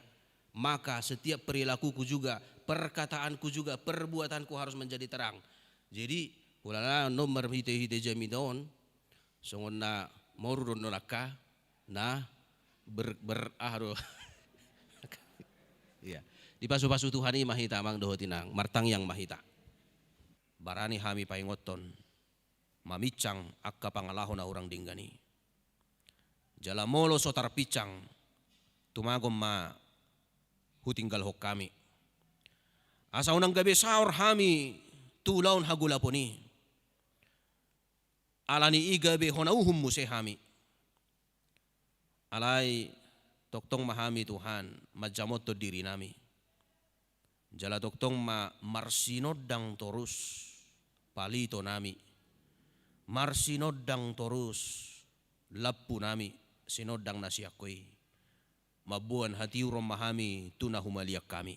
Maka setiap perilakuku juga, perkataanku juga, perbuatanku harus menjadi terang. Jadi, hulala on marhite-hite jamita on, songon na moru do on angka, na ber-, ber-, aha do. Iya. Dipasu-pasu Tuhan i ma hita amang dohot inang, martangiang ma hita. Barani hami paingothon, maminsang angka pangalaho na hurang denggan i. Jala molo so tarpinsang, tumagon ma hutinggalhon hami. Asa unang gabe saor hami tu ulaon hagolapon i. Ala ni i gabe hona uhum muse hami. Alai tongtong ma hami Tuhan, manjamothon dirinami. Jala tongtong ma marsinondang torus palitonami. Marsinondang torus lampunami, sinondang na sian Ho i. Mamboan hatiuron ma hami tu na humaliang hami.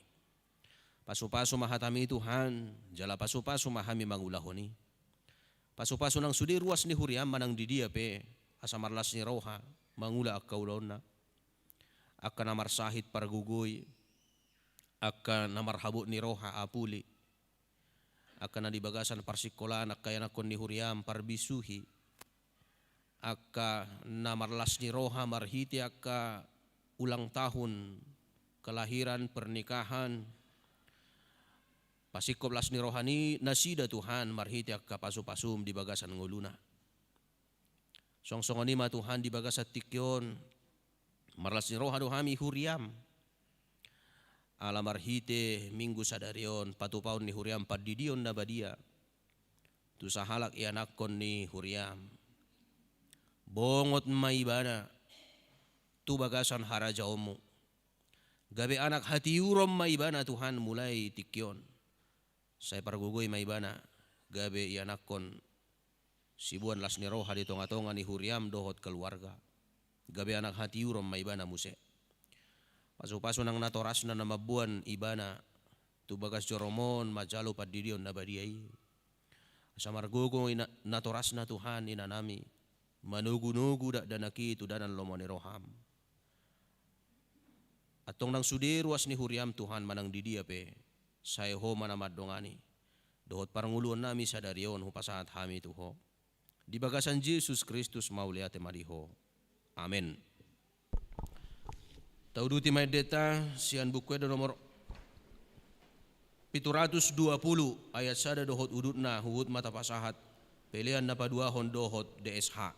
Pasu-pasu ma hatami Tuhan, jala pasu-pasu ma hami mangulahon i. Pasu-pasu nang sude ruas ni huriam manang di dia pe, asa marlas ni roha mangula angka ulaonna. Angka na marsahit pargogoi, angka na marhabot ni roha apuli, angka na di bagasan parsingkolaan angka ianakhon ni huriam parbisuhi, angka na marlas ni roha marhite angka ulang tahun, kelahiran, pernikahan, pasingkop las ni roha ni nasida Tuhan marhite angka pasu-pasum di bagasan ngoluna. Songon-songon i ma Tuhan di bagasan tingki on, marlas ni roha do hami huriam. Ala marhite Minggu sadari on patupaon ni huriam pandidion na badia tu sahalak ianakhon ni huriam. Bongot ma ibana tu bagasan harajaonmu. Gabe anak hatiuron ma ibana Tuhan mulai tingki on. Sai pargogoi ma ibana, gabe ianakhon siboan las ni roha di tonga-tonga ni huriam dohot keluarga. Gabe anak hatiuron ma ibana muse. Pasu-pasu nang natorasna na mamboan ibana tu bagas jorom on manjalo pandidion na badia i. Asa margogo ina-, natorasna Tuhan inanami, manogu-nogu dakdanak i tu dalan lomo ni roham. Antong nang sude ruas ni huriam Tuhan manang di dia pe, sai Ho ma na mandongani. Dohot parngoluonnami sadari on hupasahat hami tu Ho. Di bagasan Jesus Kristus mauliate ma di Ho. Amen. Tauduti ma endenta sian Buku Ende nomor pitu ratus dua puluh ayat sada dohot udutna, huhut ma tapasahat pelean na paduahon dohot D S H.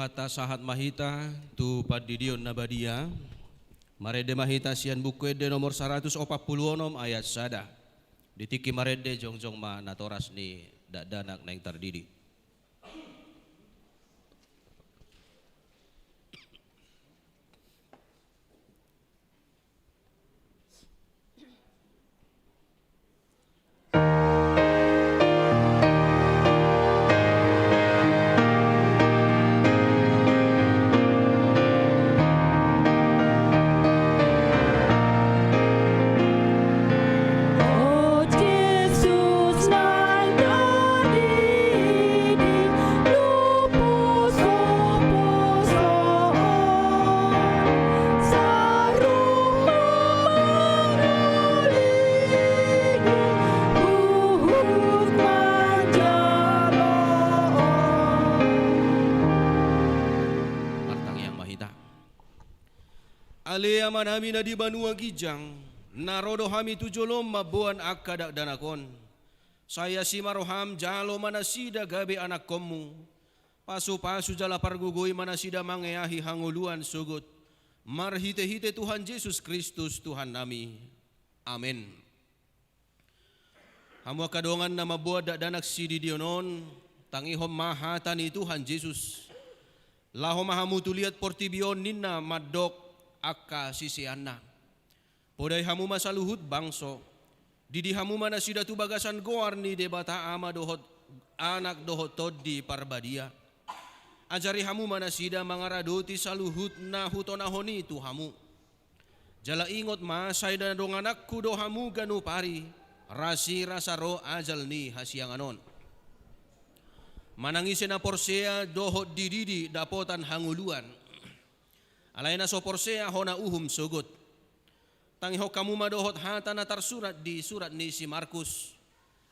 Tasahat ma hita tu pandidion na badia. Marende ma hita sian Buku Ende nomor saratus opat pulu onom ayat sada. Di tingki marende jongjong ma natoras ni dakdanak naeng tardidi. Martangiang ma hita. Ale Amanami na di banua ginjang, na ro do hami tu jolom mamboan angka dakdanak on. Sai asi ma roham, jalo ma nasida gabe anakkonmu. Pasupasu jala pargogoi ma nasida mangeahi hangoluan sogot. Marhitehite Tuhan Jesus Kristus Tuhannami. Amen. Hamu angka dongan na mamboan dakdanak sididion on, tangihon ma hata ni Tuhan Jesus. Laho ma hamu tu liat portibi on ninna mandok angka siseanna. Podai hamu ma saluhut bangso. Didi hamu ma nasida tu bagasan goar ni Debata Ama dohot Anak dohot Tondi Parbadia. Ajari hamu ma nasida mangaradoti saluhut na hutonahon i tu hamu. Jala ingot ma, sai na dongananku do hamu ganup ari, rasirasa ro ajal ni hasiangan on. Manang ise na porsea dohot dididi dapotan hangoluan. Alai na so porsea hona uhum sogot. Tangihon hamu ma dohot hata na tarsurat di surat ni si Markus.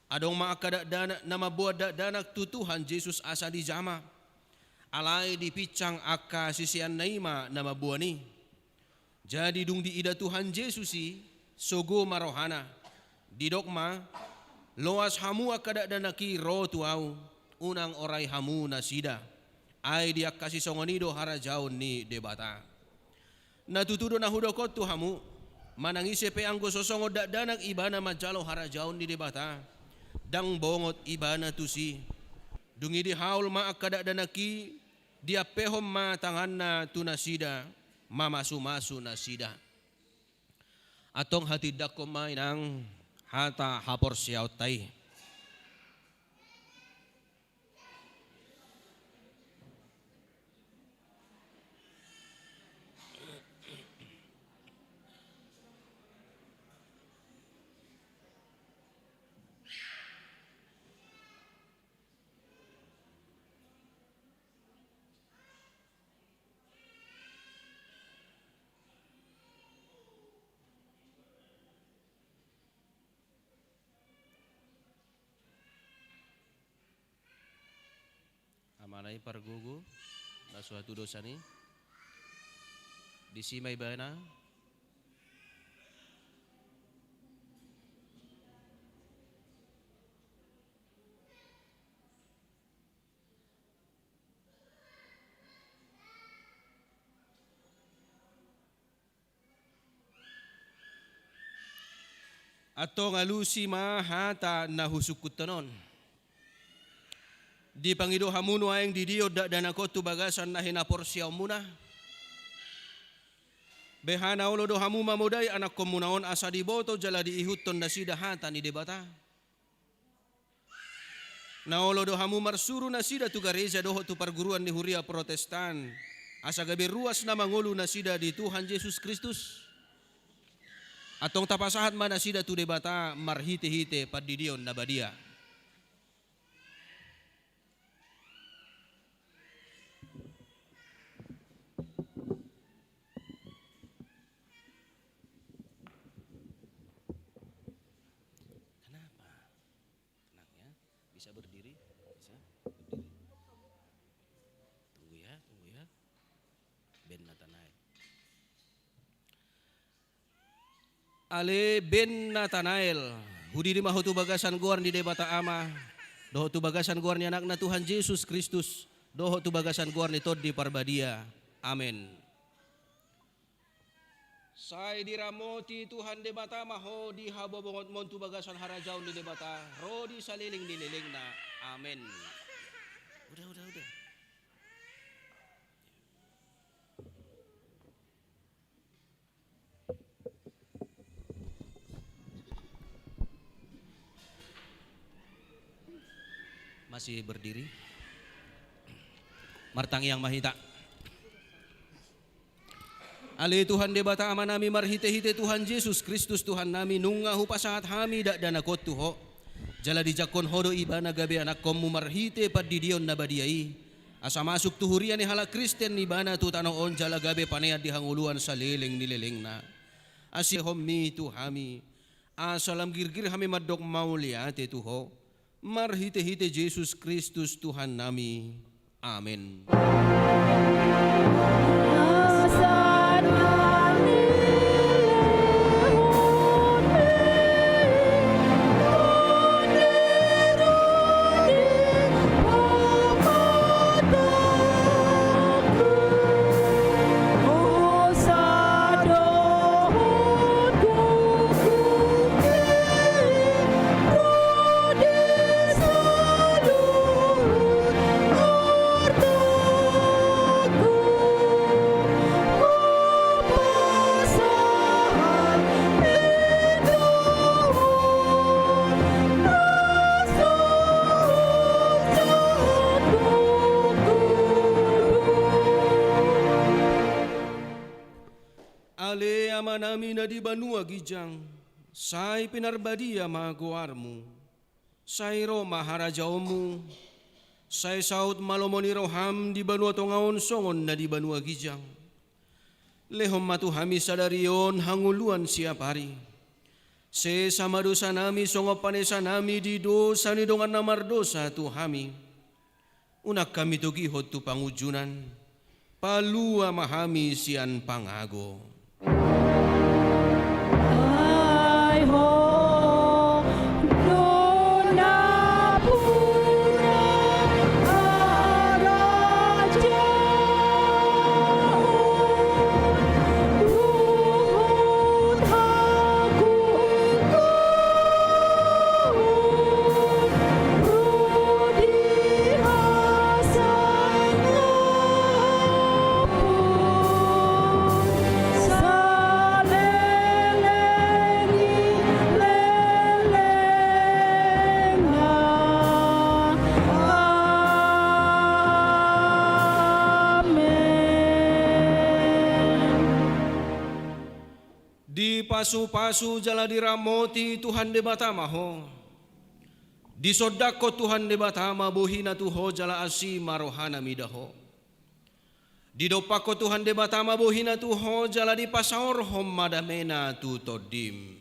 Adong ma angka dakdanak na mamboan dakdanak tu Tuhan Jesus asa dijama. Alai dipinsang angka siseanna i ma na mamboan i. Jadi dung diida Tuhan Jesus i, sogo ma rohana. Didok ma, loas hamu angka dakdanak i ro tu ahu, unang orai hamu nasida. Ai di angka sisongon i do harajaon ni Debata. Na tutu do na hudok on tu hamu, manang ise pe anggo so songon dakdanak ibana manjalo harajaon ni Debata, ndang bongot ibana tusi. Dung i dihaol ma angka dakdanak i, diampehon ma tanganna tu nasida, mamasumasu nasida. Antong hatindangkon ma inang hata haporseaonta i. Amana i pargogo, na so hatudosan i, disi ma ibana. Antong alusi ma hata na husungkunhon on. Dipangido hamu nuaeng didion dakdanak on tu bagasan na hinaporseaonmuna. Beha na olo do hamu mamodai anakkonmuna on asa diboto jala diihuthon nasida hata ni Debata. Na olo do hamu marsuru nasida tu gareja dohot tu parguruan ni huria Protestan, asa gabe ruas na mangolu nasida di Tuhan Jesus Kristus. Antong tapasahat ma nasida tu Debata marhitehite pandidion na badia. Kenapa? Tenang ya. Bisa berdiri? Bisa? Berdiri. Tunggu ya, tunggu ya. Ben Natanael. Ale Ben Natanael, hudidi ma ho tu bagasan goar ni Debata Ama, dohot tu bagasan goar ni Anakna Tuhan Jesus Kristus, dohot tu bagasan goar ni Tondi Parbadia. Amen. Sai diramoti Tuhan Debata ma ho di habobongonmon tu bagasan harajaon ni Debata, ro di saleleng ni lelengna. Amen. Udah, udah, udah. Masih berdiri. Martangiang ma hita. Ale Tuhan Debata Amanami, marhitehite Tuhan Jesus Kristus Tuhannami, nunga hupasahat hami dakdanak on tu Ho. Jala dijangkon Ho do Ibana gabe anakkonMu marhite pandidion na badia i, asa masuk tu huria ni halak Kristen Ibana tu tano on jala gabe panean di hangoluan saleleng ni lelengna. Asi lehonMi tu hami, asa lam girgir hami mandok mauliate tu Ho, marhitehite Jesus Kristus Tuhannami. Amen. Ale Amanami na di banua ginjang, sai pinarbadia ma goarMu. Sai ro ma harajaonMu. Sai saut ma lomo ni rohaM di banua tonga on songon na di banua ginjang. Lehon ma tu hami sadari on hangoluan siapari. Sesa ma dosanami songon panesanami di dosa ni dongan na mardosa tu hami. Unang hami togihon tu pangunjunan. Palua ma hami sian pangago. Ai Ho do nampuna harajaon, dohot hangoluan, ro di hasangapon saleleng ni lelengna. Amen. Dipasupasu jala diramoti Tuhan Debata ma ho. Disondangkon Tuhan Debata ma bohiNa tu ho jala asi ma rohaNa mida ho. Didompakkon Tuhan Debata ma bohiNa tu ho jala dipasaorhon ma dameNa tu tondim.